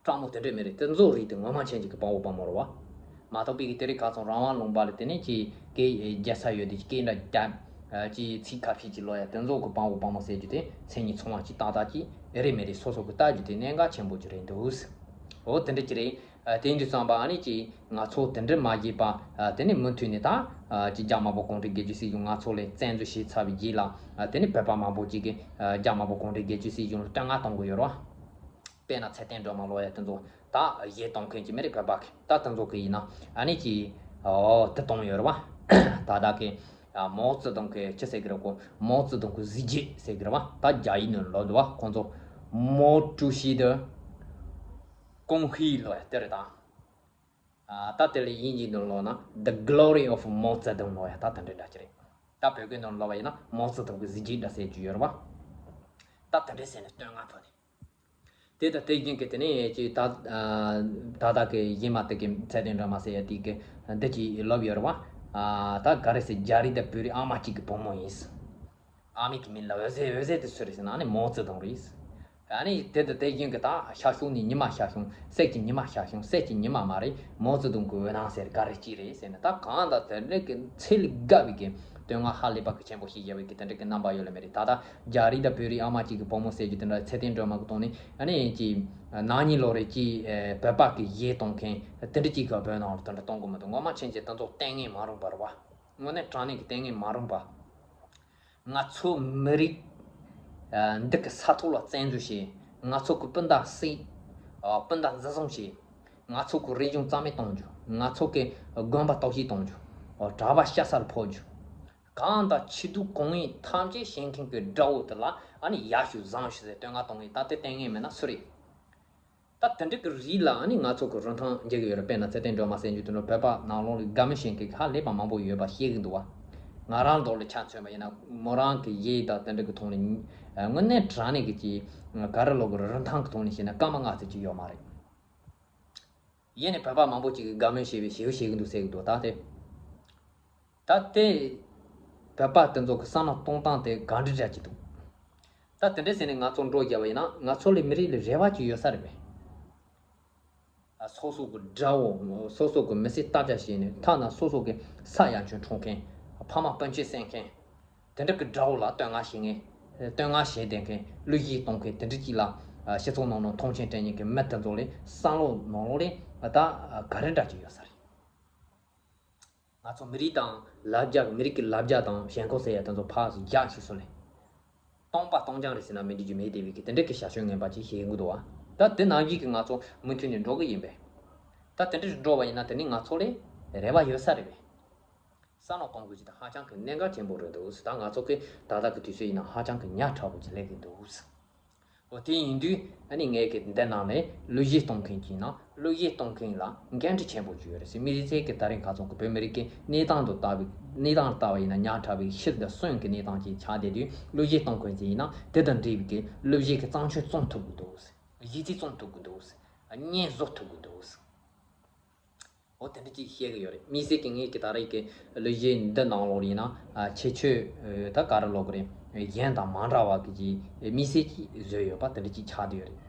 སྤྲང་མོ་དེ་འདྲས་མི་རེད། དེ་ཚོ་རིགས་དེ་ངོ་མ་མཁྱེན་ཅིག་གི་དཔའ་བོ་དཔའ་མོ་རེད་བ། མ་གཏོགས་པའི་གི་དེ་རིང་ཁ་སང་རང་དབང་ལུང་པ་ལ་དེ་ནས་ཅིག་སྐད་རྒྱག་ས་ཡོད་དེ་སྐད་འདྲ་རྒྱབ་ཅིག་ཚིག་ཁ་ཕྱེ་ཅིག་ལོ་ཡ་དེ་ཚོ་གི་དཔའ་བོ་དཔའ་མོ་ཟེར་རྒྱུ་དེ་མཚན་ཉིད་མཚུངས་པ་ཅིག་ཏག་ཏག་ཅིག་ཨེ་རེད་མེད་རེད་སོ་སོ་གི་ལྟ་རྒྱུ་དེ་གནད་འགག་ཆེན་པོ་ཅིག་རེད་འདུག་འོ་དེ་འདྲ་ཅིག་རེད། དེ་ཡིན་དུས་ཙམ་པ་ཨ་ནི་ཅིག་ང་ཚོ་དེ་འདྲ་མ་བྱེད་པ་དེ་ནས་མུ་མཐུད་ནས་ད་ཅིག་རྒྱ་དམར་པོ་གུང་ཁྲན་སྒེར་གཅོད་སྲིད་གཞུང་ང་ཚོ་ལ་བཙན་འཛུལ་བྱས་ཚར་བའི་རྗེས་ལ་དེ་ནས་བོད་པ་མང་པོ་ཅིག་གིས་རྒྱ་དམར་པོ་གུང་ཁྲན་སྒེར་གཅོད་སྲིད་གཞུང་ལ་བསྟོད་བསྔགས་གཏོང་གི་ཡོད་རེད་བ། དཔེར་ན་ཚེ་བརྟན་སྒྲོལ་མ་ལོ་ཡ་དེ་ཚོ་ད་གཞས་གཏོང་མཁན་གྱི་མི་རིགས་བོད་པ་གི་ད་དེ་ཚོ་གི་ཡིན་ན་ཨ་ནི་ཅིག་ཨོ་དེ་གཏོང་ཡོད་རེད་བ། ད་ལྟ་གི་མའོ་ཙེ་ཏུང་གི་ཅི་ཟེར་གི་རེད་གོ་མའོ་ཙེ་ཏུང་གི་གཟི་བརྗིད་ཟེར་གི་རེད་བ། ད་རྒྱ་ཡིག་ནང་ལོ་འདུག་བ་ཁོང་ཚོ་མའོ་ཀྲུའུ་ཞི་དེ་ཀོང་ཧི་ལོ་ཡ་དེ་རེད་ད། ད་དེ་ལས་དབྱིན་ཇིའི་ནང་ལོགས་ན་The Glory of Mao Zedong ལོ་ཡ་ད་དེ་འདྲའི་འདྲ་ཅི་རེད། ད་བོད་སྐད་ནང་ལོགས་པ་ཡིན་ན་མའོ་ཙེ་ཏུང་གི་གཟི་བརྗིད་འདྲ་ཟེར་རྒྱུ་ཡོད་རེད་བ། ད་དེ་འདྲའི་ཟེར་ནས་བསྟོད་བསྔགས་ཕུལ་ནས། དེ་དང་དེ་བཞིན་གྱི་དེ་ནས་ཅིག་ད་ད་ལྟ་གི་གཞས་མ་དེ་གི་ཚེ་བརྟན་སྒྲོལ་མ་ཟེར་ཡ་དེ་གི་འདི་ཅིག་ལབ་ཡོད་རེད་བ། ད་ག་རེ་ཟེར་རྒྱ་རིགས་དང་བོད་རིགས་ཨ་མ་གཅིག་གི་བུ་མོ་ཡིན། ཨ་མའི་གི་མིང་ལ་འོད་ཟེར་འོད་ཟེར་དེ་སུ་རེད་ཟེར་ན་ཨ་ནི་མའོ་ཙེ་ཏུང་རེད། ཨ་ནི་དེ་དང་དེ་བཞིན་གྱི་ད་ཤར་ཕྱོགས་ནས་ཉི་མ་ཤར་བྱུང་། གསེར་གྱི་ཉི་མ་ཤར་བྱུང་། གསེར་གྱི་ཉི་མ་མ་རེད། མའོ་ཙེ་ཏུང་གི་འོད་སྣང་ཟེར་ག་རེ་ཅི་རེད་ཟེར་ན་ད་གང་ལྟར་དེ་འདྲ་གི་ཚད་ལས་བརྒལ་བའི་གི་བསྟོད་བསྔགས་ཧ་ལས་པ་གི་ཆེན་པོ་ཞིག་བྱས་པའི་གི་དེ་འདྲ་གི་རྣམ་པ་ཡོད་ལ་མེད་རེད། ད་ལྟ་རྒྱ་རིགས་དང་བོད་རིགས་ཨ་མ་གཅིག་གི་བུ་མོ་ཟེར་རྒྱུ་དེ་འདྲ་ཚེ་བརྟན་སྒྲོལ་མ་གི་ཐོག་ནས་ཨ་ནི་ཅི་ན་ནིང་ལོ་རེ་ཅི་བོད་པ་གི་གཞས་གཏོང་མཁན་དེ་འདྲ་གཅིག་གི་བོད་ནང་ལ་དེ་འདྲ་གཏོང་གི་མི་འདུག་ངོ་མ་མཁྱེན་ཅིག་དེ་ཚོ་ལྟས་ངན་མ་རུང་པ་རེད་བ། དངོས་གནས་དྲང་གནས་ཀྱི་ལྟས་ངན་མ་རུང་པ། ང་ཚོ་མི་རིགས་ཨ་འདི་གི་ས་ཐོག་ལ་བཙན་འཛུལ་བྱས། ང་ཚོ་གི་སྤུན་ཟླ་བསད། ཨ་སྤུན་ཟླ་འཛིན་བཟུང་བྱས། ང་ཚོ་གི་རིག་གཞུང་རྩ་མེད་གཏོང་རྒྱུ། ང་ཚོ་གི་དགོན་པ་གཏོར་བཤིག་གཏོང་རྒྱུ། ཨ་གྲྭ་པ་ཤ་ཚ་ལ་ཕོག་རྒྱུ། གང་དང་ཕྱི་སྡུག་གང་ཡིན་ཐམས་ཅད་བྱེད་མཁན་གྱི་དགྲ་བོ་དེ་ལ་ཨ་ནི་ཡར་ཞུ་བཟང་ཞུ་ཟེར་བསྟོད་བསྔགས་གཏོང་མཁན་ད་དེ་ལྟས་ངན་མེད་ན་སུ་རེད། ད་དེ་འདྲ་གི་རིགས་ལ་ཨ་ནི་ང་ཚོ་གི་རིན་ཐང་འཇལ་གི་ཡོད་རེད། དཔེར་ན་ཚེ་བརྟན་སྒྲོལ་མ་ཟེར་རྒྱུ་དེ་ནི་བོད་པ་ནང་ལོགས་ལ་དགའ་མོས་བྱེད་མཁན་གྱི་ཧ་ལས་པ་མང་པོ་ཡོད་པ་ཤེས་ཀྱི་འདུག་བ། ང་རང་མདོག་ལ་ཆ་མཚོན་པ་ཡིན་ན་མོ་རང་གི་གཞས་དང་དེ་འདྲ་གི་ཐོག་ནས་དངོས་གནས་དྲང་གནས་ཀྱི་ཅིག་ག་རེ་ལབ་དགོས་རེད། རིན་ཐང་གི་ཐོག་ནས་བཤད་ན་སྐར་མ་ལྔ་ཙམ་ཅིག་ཡོད་མ་རེད། ཡིན་ནའི་བོད་པ་མང་པོ་ཅིག་གིས་དགའ་མོས་བྱས་པའི་ཞེ་པོ་བྱེད་ཀྱི་འདུག་ཟེར་གྱི་འདུག་ད་དེ། ད་དེ་བོད་པ་དེ་ཚོ་གི་བསམ་བློ་གཏོང་སྟངས་དེ་ག་འདྲ་འདྲ་ཅིག་འདུག་ད་དེ་འདྲ་ཟེར་ནས་ང་ཚོ་འགྲོ་བརྒྱབ་པ་ཡིན་ན་ང་ཚོ་ལ་མི་རིགས་ལ་རེ་བ་ཅིག་ཡོད་ས་རེད་པས། ཨ་སོ་སོ་གི་དགྲ་བོ་སོ་སོ་གི་མི་ཚེ་སྟར་ཆག་བྱས་ནས་ཐ་ན་སོ་སོ་གི་ས་ཡ་ཆུང་འཁྲུངས་མཁན་ཕ་མ་སྤུན་མཆེད་བསད་མཁན་དེ་འདྲ་གི་དགྲ་བོ་ལ་བསྟོད་བསྔགས་བྱེད་མཁན་བསྟོད་བསྔགས་བྱེད་བསྡད་མཁན་གླུ་གཞས་གཏོང་མཁན་དེ་འདྲ་ཅིག་ལ་སྤྱི་ཚོགས་ནང་ནས་མཐོང་ཆེན་སྤྲད་མཁན་གྱི་མི་དེ་ཚོ་ལ་བསམ་བློ་ནང་ལོགས་ལ་ད་ག་རེ་འདྲ་ཅིག་ཡོད་ས་རེད། ང་ཚོ་མི་རིགས་དང་ལབ་རྒྱ་མི་རིགས་ཀྱི་ལབ་རྒྱ་དང་ཞེན་ཁོག་ཟེར་ཡ་དེ་ཚོ་ཕར་རྒྱག་ཤིག་སོང་ནས། སྟོང་པ་སྟོང་རྐྱང་རེད་ཟེར་ན་མི་འགྲིག་རྒྱུ་མེད་དེ་བས་ཀྱི་དེ་འདྲ་གི་བྱ་སྤྱོད་ངན་པ་ཅིག་བྱེད་ཀྱི་འདུག་བ། ད་དེ་ནང་བཞིན་གྱི་ང་ཚོ་མུ་མཐུད་ནས་འགྲོ་གི་ཡིན་པས། ད་དེ་འདྲ་འགྲོ་བ་ཡིན་ན་དེ་ནི་ང་ཚོ་ལ་རེ་བ་ཡོད་ས་རེད་པས། བསམ་བློ་གཏོང་དགོས་ཀྱི་ད་ཧ་ཅང་གི་གནད་འགག་ཆེན་པོ་རེད་འདུག་ད་ང་ཚོ་གི་ད་ལྟ་གི་དུས་ཚོད་ཡིན་ན་ཧ་ཅང་གི་ཉག་ཕྲ་བོ་ཅིག་སླེབས་ཀྱི་འདུག་འོ་དེ་ཡིན་དུས་ཨ་ནི་ངས་གི་འདི་ནང་ནས་གླུ་གཞས་གཏོང་མཁན་གྱི་ནང་གླུ་གཞས་གཏོང་མཁན་ལ་འགན་འཁྲི་ཆེན་པོ་ཅིག་ཡོད་རེད་ཟེར། མི་རིགས་ཚད་ཀྱི་ད་རིང་ཁ་སང་གི་བོད་མི་རིགས་ཀྱི་གནས་སྟངས་དུ་ལྟ་བའི་གནས་སྟངས་ལྟ་བ་ཡིན་ན་ཉག་ཕྲ་བའི་ཕྱིར་དུ་སོན་གྱི་གནས་སྟངས་ཅིག་ཆགས་བསྡད་དུས་གླུ་གཞས་གཏོང་མཁན་ཚོ་ཡིན་ན་དེ་དང་འབྲེལ་བའི་གི་གླུ་གཞས་ཀྱི་བརྩམས་ཆོས་བརྩམས་ཐུབ་ཀྱི་འདུག་གཞས་ཚིག་བརྩམས་ཐུབ་ཀྱི་འདུག་བརྙན་བཟོ་ཐུབ་ཀྱི་འདུག་འོ་དེ་འདྲ་ཅིག་བཤད་གི་ཡོད་རེད། དམིགས་བསལ་གྱི་ངས་ཀྱི་ད་རེས་ཀྱི་གླུ་གཞས་འདི་ནང་ལོགས་ཡིན་ན་ཨ་ཁྱད་ཆོས་ཨ་ད་ག་རེ་ལབ་དགོས་རེད། གཞན་དང་མ་འདྲ་བ་གི་ཅིག་དམིགས་བསལ་ཅིག་བཟོས་ཡོད་པ་དེ་འདྲ་ཅིག་ཆགས་བསྡད་ཡོད་རེད།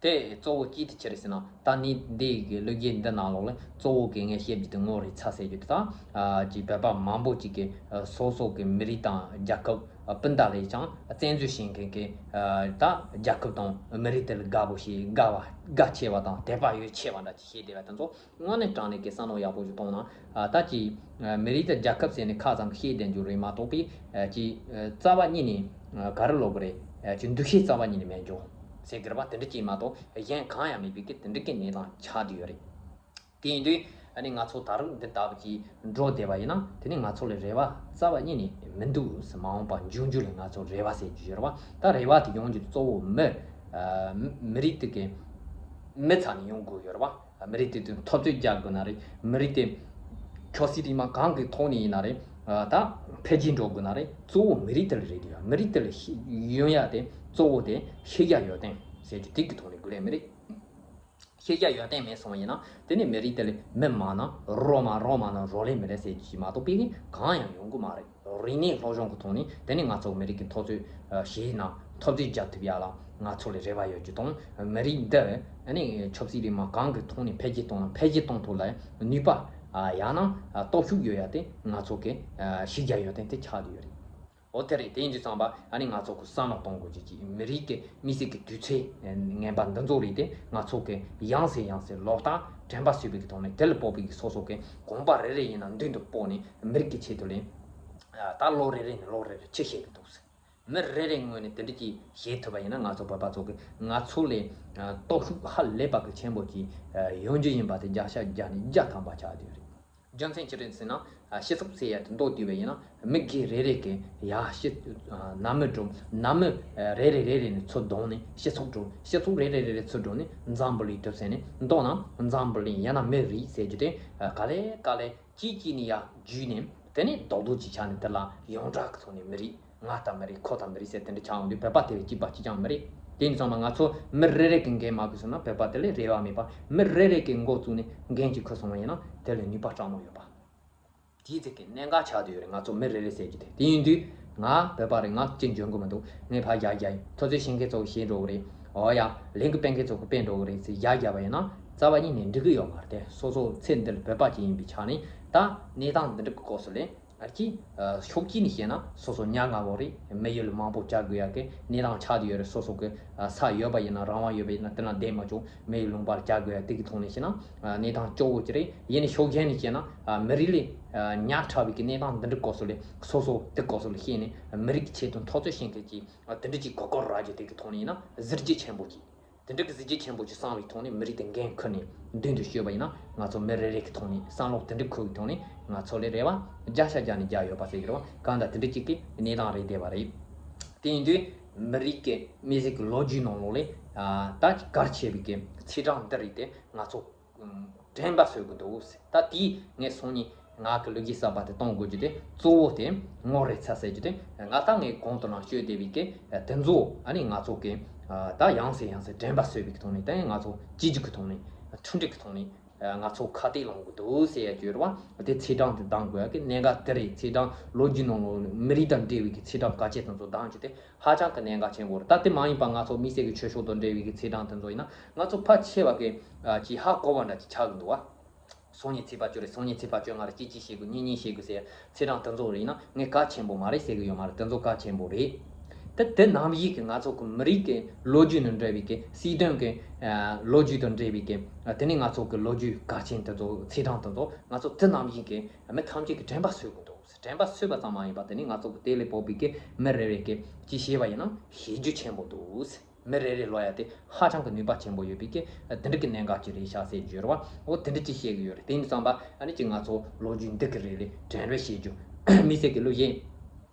དེ་གཙོ་བོ་ཅི་དེ་ཅི་རེད་ཟེར་ན། ད་ནི་འདི་གི་གླུ་གཞས་འདི་ནང་ལོགས་ལ་གཙོ་བོ་གི་ངས་བཤད་རྒྱུ་དེ་ངོ་རེ་ཚ་ཟེར་རྒྱུ་དེ་དང་། ཅིག་བོད་པ་མང་པོ་ཅིག་གི་སོ་སོ་གི་མི་རིགས་དང་རྒྱལ་ཁབ་སྤུན་ཟླ་ལས་ཀྱང་བཙན་འཛུལ་བྱེད་མཁན་གི་ད་རྒྱལ་ཁབ་དང་མི་རིགས་དེ་ལ་དགའ་པོ་བྱེད། དགའ་བ་དགའ་ཆེ་བ་དང་དད་པ་ཡོད་ཆེ་བ་འདྲ་ཅིག་བྱེད་བསྡད་པ་དེ་ཚོ་དངོས་གནས་དྲང་གནས་ཀྱི་བསམ་བློ་ཡག་པོ་ཞིག་གཏོང་ན། ད་ཅིག་མི་རིགས་དང་རྒྱལ་ཁབ་ཟེར་ནས་ཁ་ཙམ་བཤད་བསྡད་རྒྱུ་རེད་མ་གཏོགས་པའི་ཅིག་རྩ་བ་ཉིད་ནས་ག་རེ་ལབ་དགོས་རེད། ཅིག་འདུ་ཤེས་རྩ་བ་ཉིད་ནས་མེད་འགྲོ་ཟེར་གི་རེད་པ། དེ་འདྲ་ཅིག་མ་གཏོགས་གཞན་གང་ཡང་མེད་པའི་གི་དེ་འདྲ་གི་གནས་སྟངས་ཆགས་བསྡད་ཡོད་རེད། དེ་ཡིན་དུས་ཨ་ནི་ང་ཚོ་ད་རུང་འདི་ལྟ་བུ་ཅིག་འགྲོ་བསྡད་པ་ཡིན་ན། དེ་ནི་ང་ཚོ་ལ་རེ་བ་རྩ་བ་ཉིད་ནས་མི་འདུག་ཟེར། མ་འོངས་པ་འབྱུང་འགྱུར་ལ་ང་ཚོ་རེ་བ་ཟེར་རྒྱུ་ཡོད་རེད་པ། ད་རེ་བ་དེ་ཡོང་རྒྱུ་གཙོ་བོ་མི་མི་རིགས་དེ་གི་མི་ཚ་ནས་ཡོང་དགོས་ཡོད་རེད་པ། མི་རིགས་དེ་དུས་འཐབ་རྩོད་རྒྱག་དགོས་ན་རེད། མི་རིགས་དེ་ཆབ་སྲིད་རིག་མ་གང་གི་ཐོག་ནས་ཡིན་ན་རེད། ད་འཕེལ་རྒྱས་འགྲོ་དགོས་ན་རེད། གཙོ་བོ་མི་རིགས་དེ་ལ་རེད་དེ། མི་རིགས་དེ་ལ་ཤེས་ཡོང་ཡ་དེ་གཙོ་བོ་དེ་ཤེས་རྒྱ་ཡོད་བསྟན་ཟེར་རྒྱུ་དེ་གི་ཐོག་ནས་དགོས་རེད། མི་རིགས་ཤེས་རྒྱ་ཡོད་བསྟན་མེད་སོང་བ་ཡིན་ན། དེ་ནི་མི་རིགས་དེ་ལ་མི་མང་ན་རོ་མ་རོ་མ་ན་རོ་ལས་མི་རེད་ཟེར་རྒྱུ་ཞིག་མ་གཏོགས་པའི་གང་ཡང་ཡོང་གི་མ་རེད། རིག་གནས་སློབ་སྦྱོང་གི་ཐོག་ནས་དེ་ནི་ང་ཚོ་མི་རིགས་ཀྱི་འཐབ་རྩོད་བྱས་ན་འཐབ་རྩོད་རྒྱག་ཐུབ་ཡ་ལ་ང་ཚོ་ལ་རེ་བ་ཡོད་རྒྱུ་དང་། མི་རིགས་འདི་ནི་ཆབ་སྲིད་རིག་མ་གང་གི་ཐོག་ནས་འཕེལ་རྒྱས་གཏོང་ན་འཕེལ་རྒྱས་གཏོང་ཐུབ་ལ་ནུས་པ་ཡང་ན་སྟོབས་ཤུགས་ཡོད་ཡ་དེ་ང་ཚོ་གི་ཤེས་རྒྱ་ཡོད་བསྟན་དེ་ཆགས་བསྡད་ཡོད་རེད། འོ་དེ་རེད། དེ་ཡིན་དུས་ཙམ་པ་ཨ་ནི་ང་ཚོ་གི་བསམ་བློ་གཏོང་དགོས་ཀྱི་ཅིག་མི་རིགས་ཀྱི་མི་སེར་གྱི་དུས་ཚོད་ངན་པ་འདི་ཚོ་རེད་དེ། ང་ཚོ་གི་ཡང་སེ་ཡང་སེ་ལོག་ལྟ་དྲན་པ་གསོས་པའི་གི་ཐོག་ནས་དེ་ལ་དཔག་པའི་གི་སོ་སོ་གི་གོམ་པ་རེ་རེ་ཡིན་ན་མདུན་དུ་སྤོས་ནས་མི་རིགས་ཀྱི་ཆེད་དུ་ལས། ད་ལོ་རེ་རེ་ནས་ལོ་རེ་རེ་ཅི་བྱེད་ཀྱི་འདུག་ཟེར། མི་རེ་རེ་ངོས་ནས་དེ་འདྲ་ཅིག་བྱེད་ཐུབ་པ་ཡིན་ན། ང་ཚོ་བོད་པ་ཚོ་གི་ང་ཚོ་ལས་སྟོབས་ཤུགས་ཧ་ལས་པ་གི་ཆེན་པོ་ཅིག་ཡོང་རྒྱུ་ཡིན་པ་དེ་བརྒྱ་ཆ་བརྒྱ་ནས་བརྒྱ་ཐམ་པ་ཆགས་བསྡད་ཡོད་རེད། རྒྱུ་མཚན་ཅི་རེད་ཟེར་ན། སྤྱི་ཚོགས་ཟེར་ཡ་དེ་མདོར་བསྡུས་པ་ཡིན་ན། མི་སྒེར་རེ་རེ་གིས་ཡ་སྤྱི་ནང་མི་སྒྲུབ། ནང་མི་རེ་རེ་རེ་རེ་ནས་ཚུར་བསྡོམས་ནས་སྤྱི་ཚོགས་སྒྲུབ། སྤྱི་ཚོགས་རེ་རེ་རེ་རེ་ཚུར་བསྡོམས་ནས་འཛམ་བུ་གླིང་སྒྲུབ་ཟེར་ནས། མདོར་ན་འཛམ་བུ་གླིང་ཡང་ན་མི་རིགས་ཟེར་རྒྱུ་དེ་ག་ལེ་ག་ལེ་གཅིག་གཅིག་ནས་ཡར་བརྒྱུད་ནས། དེ་ནས་རྡོག་རྡོག་ཅིག་ཆགས་ནས་དེ་ལ་ཡོངས་གྲགས་ཀྱི་ཐོག་ནས་མི་རིགས། ང་ལྟ་མི་རིགས། ཁོ་ལྟ་མི་རིགས་ཟེར་དེ་འདྲ་ཆགས་འོང་དུས་བོད་པ་དེ་བས་གཅིག་པ་གཅིག་རྐྱང་མི་རེད། དེ་ཡིན་ཙང་མ་ང་ཚོ་མི་རེ་རེ་གིས་འགན་མ་ཁུར་སོང་ན་བོད་པ་དེ་ལ་རེ་བ་མེད་པ། མི་རེ་རེ་གིས་འགོ་བཙུགས་ནས་འགན་ཅིག་ཁུར་སོང་བ་ཡིན་ན་དེ་ལ་ནུས་པ་སྤྲང་མོ་ཡོད་པ། དེའི་ཚིག་གི་གནད་འགག་ཆགས་བསྡད་ཡོད་རེད། ང་ཚོ་མི་རེ་རེ་ཟེར་རྒྱུ་དེ། དེ་ཡིན་དུས་ང་བོད་པ་རེད། ང་གཅིག་འཇོན་གི་མི་འདུག་ངས་ཕར་བཞག་བཞག་ཡིན། འཐབ་རྩོད་བྱེད་མཁན་ཚོ་བྱེད་འགྲོ་གི་རེད། འོ་ཡ། ལས་འགུལ་སྤེལ་མཁན་ཚོ་གི་སྤེལ་འགྲོ་གི་རེད་ཟེར་བཞག་བཞག་པ་ཡིན་ན་རྩ་བ་ཉིད་ནས་འགྲིག་གི་ཡོད་མ་རེད་དེ། སོ་སོ་ཚེ་འདི་ལ་བོད་པ་ཅིག་ཡིན་པའི་ཆ་ནས། ད་གནས་སྟངས་འདི་འདྲ་གི་སྐབས་སུ་ལས། ཨ་ཅི། ཕྱོགས་གཅིག་ནས་བཤད་ན་སོ་སོ་ཉག་ང་བོ་རེད། མི་ཡུལ་མང་པོ་བཅའ་དགོས་ཡ་གི་གནས་སྟངས་ཆགས་བསྡད་ཡོད་རེད། སོ་སོ་གི་ས་ཡོད་པ་ཡིན་ན། རང་དབང་ཡོད་པ་ཡིན་ན་དེ་ན་བསྡད་མ་བཅུག་མི་ཡུལ་ལུང་པར་བཅའ་དགོས་ཡ་དེ་གི་ཐོག་ནས་བཤད་ན་གནས་སྟངས་སྐྱོ་བོ་ཅིག་རེད། ཡིན་ནའི་ཕྱོགས་གཞན་ནས་བཤད་ན་མི་རིགས་ལས་ཉག་ཕྲ་བའི་གི་གནས་སྟངས་འདི་འདྲ་སྐབས་སུ་ལས་སོ་སོ་དེ་སྐབས་སུ་ལས་བཤད་ནས་མི་རིགས་ཀྱི་ཆེད་དུ་འཐབ་རྩོད་བྱེད་མཁན་གྱི་དེ་འདྲ་ཅིག་གོ་སྐབས་རག་རྒྱུ་དེ་གི་ཐོག་ནས་ཡིན་ན་གཟི་བརྗིད་ཆེན་པོ་ཅིག་དེ་འདྲ་གི་གཟི་བརྗིད་ཆེན་པོ་ཅིག་བསམ་བློའི་ཐོག་ནས་མི་རིགས་དེ་འགན་ཁུར་ནས་མདུན་དུ་བསྐྱོད་པ་ཡིན་ན། ང་ཚོ་མི་རེ་རེ་གི་ཐོག་ནས་བསམ་བློ་དེ་འདྲ་འཁོར་བའི་ཐོག་ནས་ང་ཚོ་ལ་རེ་བ་བརྒྱ་ཆ་བརྒྱ་ནས་བརྒྱ་ཡོད་པ་ཟེར་གི་རེད་བ། གང་ལྟར་དེ་འདྲ་ཅིག་གི་གནས་སྟངས་རེད་བསྡད་པ་རེད། དེ་ཡིན་དུས་མི་རིགས་ཀྱི་མི་ཟིག་གི་ལོ་རྒྱུས་ནང་ལོགས་ལས་ད་གལ་ཆེ་བའི་གི་ཚེས་གྲངས་འདི་རིགས་དེ་ང་ཚོ་དྲན་པ་གསོས་གི་འདུག་ད་དེའི་ངས་སང་ཉིན་ང་གི་ལོ་རྒྱུས་གསར་པ་དེ་གཏོང་དགོས་རྒྱུ་དེ་གཙོ་བོ་དེ་ངོ་རེ་ཚ་ཟེར་རྒྱུ་དེ། ང་ད་ངས་གོང་དུ་ནང་བཤད་བསྡད་པའི་གི་དེ་ཚོ་ཨ་ནི་ང་ཚོ་གི་ད་ཡང་སེ་ཡང་སེ་དྲན་པ་གསོས་པའི་གི་ཐོག་ནས། ད་ང་ཚོ་གཅིག་གྱུར་གི་ཐོག་ནས་མཐུན་སྒྲིལ་གི་ཐོག་ནས་ང་ཚོ་ཁ་གཏད་ལོང་གི་འདུག་ཟེར་ཡ་རྒྱུ་རེད་བ། དེ་ཚེས་གྲངས་དེ་གདམ་དགོས་ཡ་གི་གནད་འགག་དེ་རེད། ཚེས་གྲངས་ལོ་རྒྱུས་ནང་ལོགས་མི་རིགས་དང་འབྲེལ་བའི་གི་ཚེས་གྲངས་གལ་ཆེ་དེ་ཚོ་གདམ་རྒྱུ་དེ་ཧ་ཅང་གི་གནད་འགག་ཆེན་པོ་རེད། ད་དེ་མ་ཡིན་པ་ང་ཚོ་མི་སེར་གྱི་ཆོས་ཕྱོགས་དང་འབྲེལ་བའི་གི་ཚེས་གྲངས་དེ་ཚོ་ཡིན་ན་ང་ཚོ་ཕལ་ཆེ་བ་གི་ཅིག་ཧ་གོ་བ་འདྲ་ཅིག་ཆགས་གི་འདུག་བ། སང་ཉིན་ཚེས་པ་བཅུ་རེད། སང་ཉིན་ཚེས་པ་བཅོ་ལྔ་རེད། གཅིག་གཅིག་བྱེད་དགོས། གཉིས་གཉིས་བྱེད་དགོས་ཟེར། ཚེས་གྲངས་དེ་ཚོ་རེད་ན་ངས་གལ་ཆེན་པོ་མ་རེད་ཟེར་གི་ཡོད་མ་རེད། དེ་ཚོ་གལ་ཆེན་པོ་རེད། དེ་དེ་ནམ་ཡིན་གི་ང་ཚོ་གི་མི་རིགས་ཀྱི་ལོ་རྒྱུས་དང་འབྲེལ་བའི་གི་སྲིད་དོན་གྱི་ལོ་རྒྱུས་དང་འབྲེལ་བའི་གི་དེ་ནས་ང་ཚོ་གི་ལོ་རྒྱུས་གལ་ཆེན་དེ་ཚོ་ཚེས་གྲངས་དེ་ཚོ་ང་ཚོ་དེ་ནམ་ཡིན་གི་མི་ཐམས་ཅད་ཀྱི་དྲན་པ་གསོས་གི་འདུག་དྲན་པ་གསོས་པ་ཙམ་མ་ཡིན་པ་དེ་ནས་ང་ཚོ་གི་དེ་ལས་ཕོག་པའི་གི་མི་རེ་རེ་གི་ཅིག་བྱས་པ་ཡིན་ན་བྱས་རྒྱུ་ཆེན་པོ་འདུག་མི་རེ་རེ་ལོ་ཡ་དེ་ཧ་ཅང་གི་ནུས་པ་ཆེན་པོ་ཡོད་པའི་གི་དེ་འདྲ་གི་གནད་འགག་ཅིག་རེད་ཤག་ཟེར་རྒྱུ་རེད་བ། འོ་དེ་འདྲ་ཅིག་བཤད་གི་ཡོད་རེད། དེ་ཡིན་ཙང་པ་ཨ་ནི་ཅིག་ང་ཚོ་ལོ་རྒྱུས་འདི་གི་རིགས་ལས་དྲན་རེ་བྱེད་རྒྱུ། དམིགས་བསལ་གི་ལོ་རྒྱུས་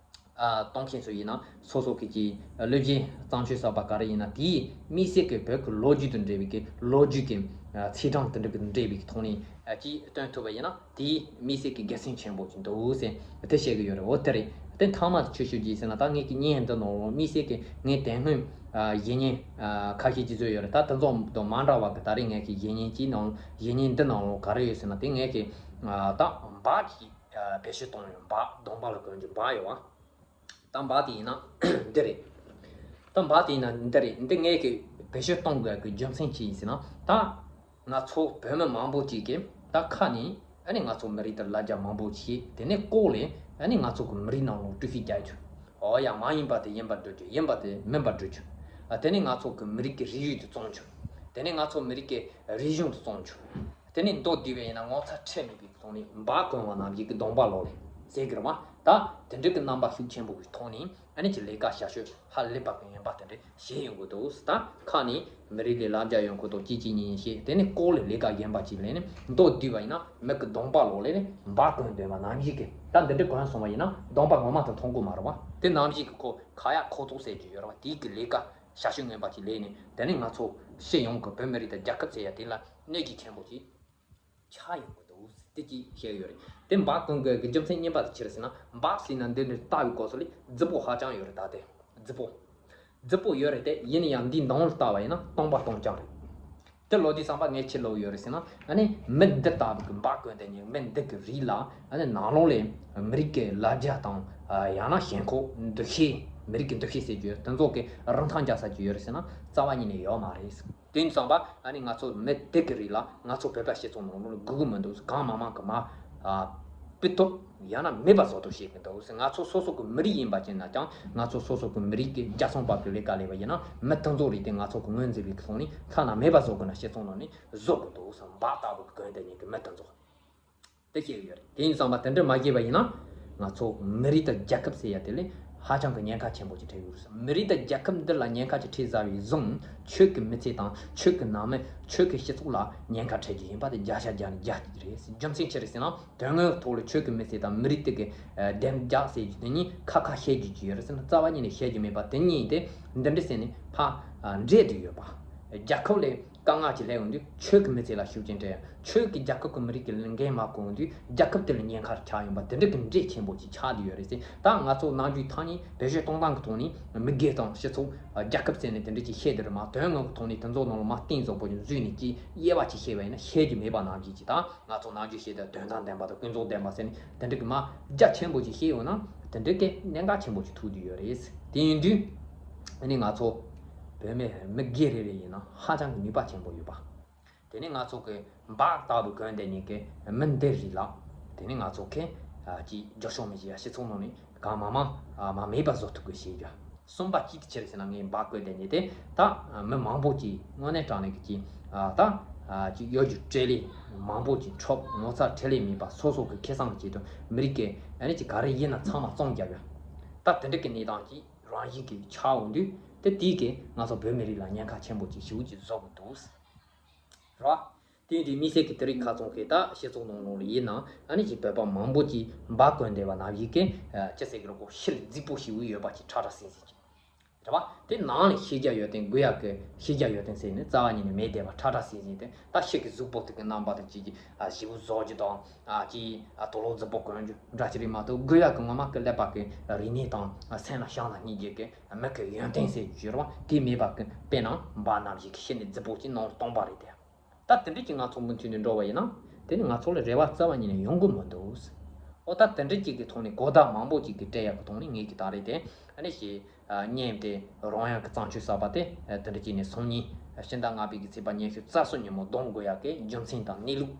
གཏོང་མཁན་ཚོ་ཡིན་ན་སོ་སོ་གི་ཅིག་ལོ་རྒྱུས་བརྩམས་ཆོས་གསར་པ་ག་རེ་ཡིན་ན་དེའི་དམིགས་བསལ་གི་བོད་གི་ལོ་རྒྱུས་དང་འབྲེལ་བའི་གི་ལོ་རྒྱུས་གི་ཚེས་གྲངས་དེ་འདྲ་གི་འབྲེལ་བའི་གི་ཐོག་ནས་ཅིག་སྟོན་ཐུབ་པ་ཡིན་ན། དེའི་དམིགས་བསལ་གྱི་དགེ་མཚན་ཆེན་པོ་ཅིག་འདུག་ཟེར་དེ་བཤད་ཀྱི་ཡོད་རེད། འོ་དེ་རེད། དེ་མཐའ་མ་ཆོས་ཞུ་རྒྱུ་ཟེར་ན། ད་ངེད་ཀྱི་བརྙན་འདི་ནང་ལོགས་དམིགས་བསལ་གྱི་ངས་དེ་སྔོན་གཞས་བརྙན་ཁ་ཤས་ཅིག་བཟོས་ཡོད་རེད། ད་དེ་ཚོ་དང་མ་འདྲ་བ་གི་ད་རེས་ངེད་ཀྱི་གཞས་བརྙན་གྱི་ནང་གཞས་བརྙན་འདི་ནང་ལོགས་ག་རེ་ཡོད་ཟེར་ན། དེ་ངེད་ཀྱི་ད་འབག་ཅིག་བེད་སྤྱོད་གཏོང་ཡོད། འབག་གདོང་པ་ལ་གོན་རྒྱུ་འབག་ཡོད་བ། ད་འབའ་དེ་ཡིན་ན་འདི་རེད། ད་འབའ་དེ་ཡིན་ན་འདི་རེད། འདི་ངས་ཀྱི་བེད་སྤྱོད་གཏོང་དགོས་ཀྱི་རྒྱུ་མཚན་ཅི་ཡིན་ཟེར་ན། ད་ང་ཚོ་བོད་མི་མང་པོ་ཅིག་གིས་ད་ཁ་ནས་ཨ་ནི་ང་ཚོ་མི་རིགས་དེ་ལ་རྒྱ་མང་པོ་བྱས། དེ་ནས་ལྐོག་ལས་ཨ་ནི་ང་ཚོ་གི་མི་རིགས་ནང་ལོགས་དཀྲུག་ཤིང་རྒྱག་རྒྱུ། འོ་ཡ། མ་ཡིན་པ་དེ་ཡིན་པར་སྒྲུབ་རྒྱུ། ཡིན་པ་དེ་མིན་པར་སྒྲུབ་རྒྱུ། ཨ། དེ་ནས་ང་ཚོ་གི་མི་རིགས་ཀྱི་རིགས་རུས་དེ་བཙོང་རྒྱུ། དེ་ནས་ང་ཚོ་མི་རིགས་ཀྱི་རིག་གཞུང་དེ་བཙོང་རྒྱུ། དེ་ནས་མདོར་བསྡུས་པ་ཡིན་ན་ངོ་ཚ་ཁྲེལ་མེད་པའི་ཐོག་ནས་འབའ་གོན་པ་ནང་བཞིན་གྱི་གདོང་པ་ལོག་ལས་ཟེར་གི་རེད་བ། ད་དེ་འདྲ་གི་རྣམ་པ་ཤུགས་ཆེན་པོ་གི་ཐོག་ནས་ཨ་ནི་ཅིག་ལས་ཀ་བྱ་སྤྱོད་ཧ་ལས་པ་གི་ངན་པ་དེ་འདྲ་བྱེད་ཡོང་གི་འདུག། ད་ཁ་ནས་མི་རིགས་ལ་ལབ་རྒྱག་ཡོང་གི་འདུག། ཅི་ཅི་ཉིན་ཉིན་བྱེད། དེ་ནས་ལྐོག་ལས་ལས་ཀ་གཞན་པ་ཅིག་ལས་ནས། མདོར་བསྡུས་པ་ཡིན་ན་མི་གི་གདོང་པ་ལོག་ལས་ནས་འབའ་གོན་བསྡད་པ་ནང་བཞིན་གི། ད་འདི་འདྲ་གོན་སོང་བ་ཡིན་ན་གདོང་པ་ངོ་མ་དེ་མཐོང་གི་མ་རེད་བ། དེ་ནང་བཞིན་གི་ཁོ་ཁ་ཡག་ཁོག་བཙོག་ཟེར་གྱི་ཡོད་རེད་བ། དེའི་གི་ལས་ཀ་བྱ་སྤྱོད་ངན་པ་ཅིག་ལས་ནས། དེ་ནས་ང་ཚོ་སྤྱི་ཡོངས་ཀྱི་བོད་མི་རིགས་དང་རྒྱལ་ཁབ་ཟེར་ཡ་དེ་ལ་གནོད་འགྱུར་ཆེན་པོ་ཅིག་ཆགས་ཡོང་གི་འདུག་ཟེར་དེ་ཅིག་བཤད་ཡོད་རེད། དེ་འབའ་གོན་དགོས་ཀྱི་རྒྱུ་མཚན་གཉིས་པ་དེ་ཅི་རེད་ཟེར་ན། འབའ་ཟེར་ན་འདི་འདྲ་ལྟ་བའི་སྐབས་སུ་ལས་རྫིག་པོ་ཧ་ཅང་ཡོད་རེད། ད་དེ་རྫིག་པོ་རྫིག་པོ་ཡོད་རེད། དེ་ཡིན་ན་ཡང་འདིའི་མདུན་ལ་ལྟ་བ་ཡིན་ན་སྟོང་པ་སྟོང་རྐྱང་རེད། དེ་ལོ་དུས་བསམ་པ་ངས་ཅི་ལབ་ཡོད་རེད་ཟེར་ན། ཨ་ནི་མི་འདི་ལྟ་བུ་གི་འབའ་གོན་དེ་ཉིད་མི་འདི་གི་རིགས་ལ་ཨ་ནི་ནང་ལོགས་ལས་མི་རིགས་ཀྱི་ལ་རྒྱ་དང་། ཨ། ཡང་ན་ཞེན་ཁོག་འདུ་ཤེས། མི་རིགས་ཀྱི་འདུ་ཤེས་ཟེར་རྒྱུ་དེ་ཚོ་གི་རིན་ཐང་རྒྱག་ས་ཅིག་ཡོད་རེད་ཟེར་ན་རྩ་བ་ཉིད་ནས་ཡོད་མ་རེད། དེ་ཡིན་ཙང་པ་ཨ་ནི་ང་ཚོ་མི་དེ་གི་རིགས་ལ་ང་ཚོ་བོད་པ་སྤྱི་ཚོགས་ནང་ལོགས་ལ་དགོས་ཀྱི་མི་འདུག། གང་མང་མང་གི་མ། ཨ། སྤུ་ཐོག་ཡང་ན་མེད་པ་བཟོ་ཐབས་བྱེད་ཀྱི་འདུག། ང་ཚོ་སོ་སོ་གི་མི་རིགས་ཡིན་པ་ཅན་ན་ཀྱང་། ང་ཚོ་སོ་སོ་གི་མི་རིགས་ཀྱི་རྒྱལ་སྲུང་པ་གི་ལས་ཀ་ལས་པ་ཡིན་ན། མི་དེ་ཚོ་རིགས་དེ་ང་ཚོ་གི་ངོས་འཛིན་པའི་ཐོག་ནས་ཐ་ན་མེད་པ་བཟོ་དགོས་ན་སྤྱི་ཚོགས་ནང་ནས་བཟོ་དགོས་འདུག་བསམ། འབའ་ལྟ་བུ་གི་གོན་དེ་ཉིད་ཀྱི་མི་དེ་ཚོ། དེ་བཤད་ཡོད་རེད། དེ་ཡིན་ཙང་པ་དེ་འདྲ་མ་བྱས་པ་ཡིན་ན། ང་ཚོ་མི་རིགས་དང་རྒྱལ་ཁབ་ཟེར་ཡ་དེ་ལས་ཧ་ཅང་གི་ཉེན་ཁ་ཆེན་པོ་ཅིག་འཕྲད་ཡོད་རེད། མི་རིགས་དང་རྒྱལ་ཁབ་འདི་ལ་ཉེན་ཁ་ཅིག་འཕྲད་ཟ་བའི་བཟུང་། ཆོས་ཀྱི་མི་ཚེ་དང་ཆོས་ཀྱི་ནང་མི། ཆོས་ཀྱི་སྤྱི་ཚོགས་ལ་ཉེན་ཁ་འཕྲད་རྒྱུ་ཡིན་པ་དེ་བརྒྱ་ཆ་བརྒྱ་ནས་བརྒྱ་ཅིག་རེད། རྒྱུ་མཚན་ཅི་རེད་ཟེར་ན། དོན་དངོས་ཐོག་ལ་ཆོས་ཀྱི་མི་ཚེ་དང་མི་རིགས་དེ་གི་ཨ། བདེ་འཇགས་ཟེར་རྒྱུ་དེ་གཉིས་ཁ་ཁ་བཤད་རྒྱུ་ཅིག་ཡོད་རེད་ཟེར་ན་རྩ་བ་ཉིད་ནས་བཤད་རྒྱུ་མེད་པ། དེ་གཉིས་དེ་འདི་འདྲ་ཟེར་ནས་ཕར་ཨ། འདྲེས་བསྡད་ཡོད་པ། རྒྱལ་ཁབ་ལ་དཀའ་ངལ་ཅིག་སླེབས་ཡོང་དུས་ཆོས་ཀྱི་མི་ཚེ་ལ་ཤུགས་རྐྱེན་སྤྲད། ཆོས་ཀྱི་རྒྱལ་ཁབ་ཀྱི་མི་རིགས་ཀྱི་ལས་འགན་མ་བསྐོང་དུས་རྒྱལ་ཁབ་དེ་ལ་ཉེན་ཁ་ཆགས་ཡོང་པ། དེ་འདྲ་གི་འདྲེས་ཆེན་པོ་ཅིག་ཆགས་བསྡད་ཡོད་རེད་ཟེར། ད་ང་ཚོ་ནམ་རྒྱུན་ཐག་ཉེ་བེད་སྤྱོད་གཏོང་སྟངས་ཀྱི་ཐོག་ནས་མི་སྒེར་དང་སྤྱི་ཚོགས། རྒྱལ་ཁབ་ཟེར་ནས་དེ་འདྲ་ཅིག་བཤད་དེ་རེད་མ། དོན་དངོས་ཀྱི་ཐོག་ནས་དེ་ཚོ་ནང་ལ་མ་གཏིང་ཟབ་པོ་ཅིག་འཛུལ་ནས་ཅིག་དབྱེ་བ་ཅིག་བཤད་པ་ཡིན་ན་བཤད་རྒྱུ་མེད་པ་ནང་བཞིན་ཅིག། ད་ང་ཚོ་ནམ་རྒྱུན་བཤད་དེ་དོན་དང་ལྡན་པ་དང་ཀུན་རྫོབ་ལྡན་པ་ཟེར་ནས་དེ་འདྲ་གི་མ་རྒྱ་ཆེན་པོ་ཅིག་བཤད་ཡོང་ན་དེ་འདྲ་གི་གནད་འགག་ཆེན་པོ་ཅིག་ཐུག་བསྡད་ཡོད་རེད། དེ་ཡིན་དུས་ཨ་ནི་ང་ཚོ་བོད་མི་མི་སྒེར་རེ་རེ་ཡིན་ན་ཧ་ཅང་གི་ནུས་པ་ཆེན་པོ་ཡོད་པ། དེ་ནས་ང་ཚོ་གི་འབའ་ལྟ་བུ་གོན་དེ་ཉིད་ཀྱི་མི་འདི་རིགས་ལ། དེ་ནས་ང་ཚོ་གི་ཨ། ཅིག་རྒྱབ་སྐྱོར་མི་བྱེད་ཡ། སྤྱི་ཚོགས་ནང་ནས་གང་མང་མང་ཨ། མ་མེད་པ་བཟོ་ཐུབ་དགོས་ཞེས་བརྗོད། གསུམ་པ་གཅིག་དེ་ཅི་རེད་ཟེར་ན། ངས་འབའ་གོན་དེ་ཉིད་དེ་ད་མི་མང་པོ་ཅིག་དངོས་གནས་དྲང་གནས་ཀྱི་ཅིག་ཨ། ད་ཨ། ཅིག་གཡོ་སྒྱུ་སྤྲེལ་ལད་མང་པོ་ཅིག་འཕྲོག་ངོ་ཚ་ཁྲེལ་ལད་མེད་པ་སོ་སོ་གི་ཁེ་བཟང་གི་ཆེད་དུ་མི་རིགས་ཀྱི་ཨ་ནི་ཅིག་ག་རེ་ཡིན་ན་ཚང་མ་བཙོང་རྒྱབ་ཡ། ད་དེ་འདྲ་གི་གནས་སྟངས་ཅིག་རང་བཞིན་གྱིས་ཆགས་འོང་དུས་དེ་དེས་ཀྱི་ང་ཚོ་བོད་མི་རིགས་ལ་ཉེན་ཁ་ཆེན་པོ་ཅིག་ཞེ་པོ་ཅིག་བཟོ་གི་འདུག། རེད་བ། དེ་ཡིན་དུས་དམིགས་བསལ་གྱི་དེ་རིང་ཁ་ཚོན་ཁེ་ད་སྤྱི་ཚོགས་ནང་ལོགས་ལ་ཡིན་ན་ཨ་ནི་ཅིག་བོད་པ་མང་པོ་ཅིག་འབའ་གོན་བསྡད་པ་ནང་བཞིན་གྱི་ཅི་ཟེར་གི་རེད་གོ། ཕྱི་ལ་རྫིག་པོ་ཞེ་པོ་ཡོད་པ་ཅིག་ཁྲ་ཁྲ་ཟིང་ཟིང་ཅིག་རེད་བ། དེ་ནང་ལ་ཤེས་རྒྱ་ཡོད་དེ། དགོས་ཡག་གི་ཤེས་རྒྱ་ཡོད་དེ་ཟེར་ནས་རྩ་བ་ཉིད་ནས་མེད་བསྡད་པ་ཁྲ་ཁྲ་ཟིང་ཟིང་དེ། ད་ཕྱི་གི་གཟུགས་པོ་དེ་གི་རྣམ་པ་དང་ཅིག་ཅིག་ཨ། ཞེ་པོ་བཟོ་རྒྱུ་དང་། ཨ། ཅིག་ཨ། དུག་ལོག་རྫིག་པོ་གོན་རྒྱུ་འདྲ་ཅིག་རེད་མ་གཏོགས། དགོས་ཡག་གི་ངོ་མ་གི་ཀླད་པ་གི་རིག་གནས་དང་། ཨ། སེམས་ལ་བྱང་ལ་སྙིང་རྗེ་གི་མི་གི་ཡོན་ཏན་ཟེར་རྒྱུ་ཡོད་རེད་བ། དེ་མེད་པ་གི། དཔེར་ན་འབའ་ནང་བཞིན་གི་ཕྱི་ནས་རྫིག་པོ་ཅིག་ནང་སྟོང་པ་རེད་དེ། ད་དེ་འདྲ་ཅིག་ང་ཚོ་མུ་མཐུད་ནས་འགྲོ་བ་ཡིན་ན་དེ་ནི་ང་ཚོ་ལ་རེ་བ་རྩ་བ་ཉིད་ནས་ཡོང་གི་མི་འདུག། ཨོ། ད་དེ་འདྲ་ཅིག་གི་ཐོག་ནས་གོ་བརྡ་མང་པོ་ཅིག་གི་སྤྲད་ཡག་གི་ཐོག་ནས་ངེད་ཀྱི་ད་རེས་དེ་ཨ་ནི་ཞེ་ཨ། བརྙན་དེ་རོལ་དབྱངས་ཀྱི་བརྩམས་ཆོས་གསར་པ་དེ་ཨ། དེ་འདྲ་ཅིག་ནས་སང་ཉིན་ཨ། སྤྱི་ཟླ་ལྔ་པའི་གི་ཚེས་པ་ཉི་ཤུ་རྩ་གསུམ་ཉིན་མོ་གཏོང་དགོས་ཡག་གི་རྒྱུ་མཚན་དང་གནས་ལུགས་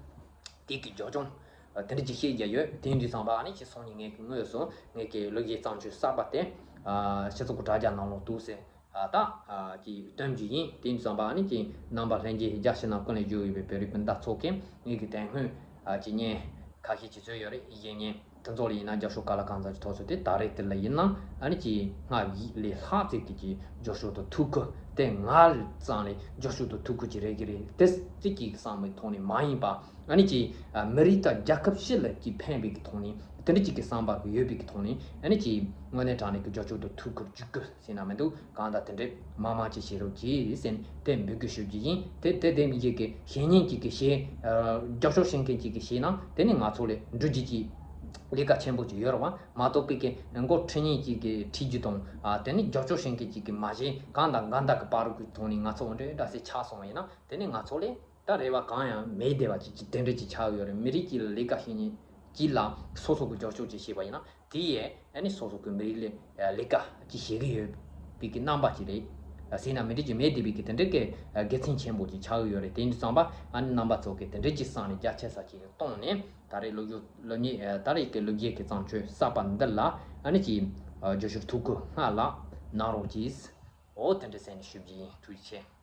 དེ་གི་རྒྱབ་ལྗོངས་ཨ། དེ་འདྲ་ཅིག་བཤད་རྒྱུ་ཡོད། དེ་ཡིན་དུས་ཙམ་པ་ཨ་ནི་ཅིག་སང་ཉིན་ངེད་ཀྱི་དངོས་སུ་ངེད་ཀྱི་གླུ་གཞས་བརྩམས་ཆོས་གསར་པ་དེ་ཨ། སྤྱི་ཚོགས་ཀྱི་དྲ་རྒྱ་ནང་ལོགས་འདུག་ཟེར། ཨ། ད་ཨ། ཅིག་སྟོན་རྒྱུ་ཡིན། དེ་ཡིན་དུས་ཙམ་པ་ཨ་ནི་ཅིག་རྣམ་པ་ལྷན་རྒྱས་རྒྱ་ཆེ་ན་ཀུན་ལས་བརྗོད་ཡོད་པའི་བོད་རིགས་སྤུན་ཟླ་ཚོ་གིས་ངེད་ཀྱི་དེ་སྔོན་ཨ། ཅིག་བརྙན་ཁ་ཤས་ཅིག་བཟོས་ཡོད་རེད། གཞས་བརྙན་དེ་ཚོ་ལ་ཡིན་ན་རྒྱབ་སྐྱོར་ག་ལ་གང་འཚམ་ཅིག་ཐོབ་སོང་། དེ་ད་རེས་དེ་ལ་ཡིན་ན་ཨ་ནི་ཅིག་སྔར་ལས་ལྷག་ཙམ་གྱི་ཅིག་རྒྱབ་སྐྱོར་དང་ཐུགས་ཁུར། དེ་སྔར་ཙམ་ལས་རྒྱབ་སྐྱོར་དང་ཐུགས་ཁུར་ཅིག་རེ་གི་རེད། དེ་ཙི་གི་བསམ་པའི་ཐོག་ནས་མ་ཡིན་པ། ཨ་ནི་ཅིག་ཨ། མི་རིགས་དང་རྒྱལ་ཁབ་སྤྱི་ལ་ཅིག་ཕན་པའི་གི་ཐོག་ནས། དེ་འདྲ་ཅིག་གི་བསམ་པ་གི་ཡོད་པའི་གི་ཐོག་ནས་ཨ་ནི་ཅིག་དངོས་གནས་དྲང་གནས་ཀྱི་རྒྱབ་སྐྱོར་དང་ཐུགས་ཁུར་བརྒྱུད་སྐུལ་ཟེར་ན་མི་འདུག། གང་ལྟར་དེ་འདྲས་མང་མང་ཅིག་བྱེད་རོགས་གྱིས་ཟེར་ནས་དེ་འབོད་སྐུལ་ཞུ་རྒྱུ་ཡིན། དེ་དེ་དེ་མི་བྱེད་ཀྱི་ཤེས་ཉན་ཅིག་གི་བྱེད། ཨ། རྒྱབ་སྐྱོར་བྱེད་མཁན་ཅིག་གི་བྱེད་ན་དེ་ནི་ང་ཚོ་ལས་འགྲོ་རྒྱུ་ཅིག་ལས་ཀ་ཆེན་པོ་ཅིག་ཡོད་རེད་བ། མ་གཏོགས་པའི་གི་མགོ་ཁྲིད་མཁན་ཅིག་གི་ཁྲིད་རྒྱུ་དང་། ཨ། དེ་ནི་རྒྱབ་སྐྱོར་བྱེད་མཁན་ཅིག་གི་མ་བྱེད། གང་དང་གང་དག་གི་བར་གི་ཐོག་ནས་ང་ཚོ་འདྲ་འདྲ་ཟེར་ཆགས་སོང་བ་ཡིན་ན་དེ་ནི་ང་ཚོ་ལས། ད་རེ་བ་གང་ཡང་མེད་བསྡད་པ་ཅིག་ཅིག་དེ་འདྲ་ཅིག་ཆགས་ཡོད་རེད། མི་རིགས་ཀྱི་ལས་ཀ་བྱེད་མཁན་ ཅིག་ལ་སོ་སོ་གི་སྦྱོར་ཕྱོགས་ཅིག་བྱས་པ་ཡིན་ན། དེ་ཡས་ཨ་ནི་སོ་སོ་གི་མི་རིགས་ལ་ལས་ཀ་ཅིག་བྱེད་ཀྱི་ཡོད་པའི་གི་རྣམ་པ་ཅིག་རེད། ཟེར་ན་མི་འགྲིག་གི་མེད་བསྡད་པའི་གི་དེ་འདྲའི་གི་དགེ་མཚན་ཆེན་པོ་ཅིག་ཆགས་ཀྱི་ཡོད་རེད། དེ་ཡིན་དུས་ཙམ་པ་ཨ་ནི་རྣམ་པ་ཚོ་གི་དེ་འདྲའི་ཅིག་བསམ་ནས་རྒྱ་ཆེ་ས་ཅིག་གཏོང་ནས། ད་རེས་སློབ་སྦྱོང་སློབ་གཉེར་ད་རེས་ཀྱི་སློབ་གཉེར་གྱི་བརྩམས་ཆོས་གསར་པ་འདི་ལ་ཨ་ནི་ཅིག་བརྗོད་ཞོར་ཐུགས་ཁུར་སྔ་ལ་གནང་རོགས་གྱིས། འོ་དེ་འདྲ་ཟེར་ནས་ཞུ་རྒྱུ་ཡིན། ཐུགས་རྗེ་ཆེ།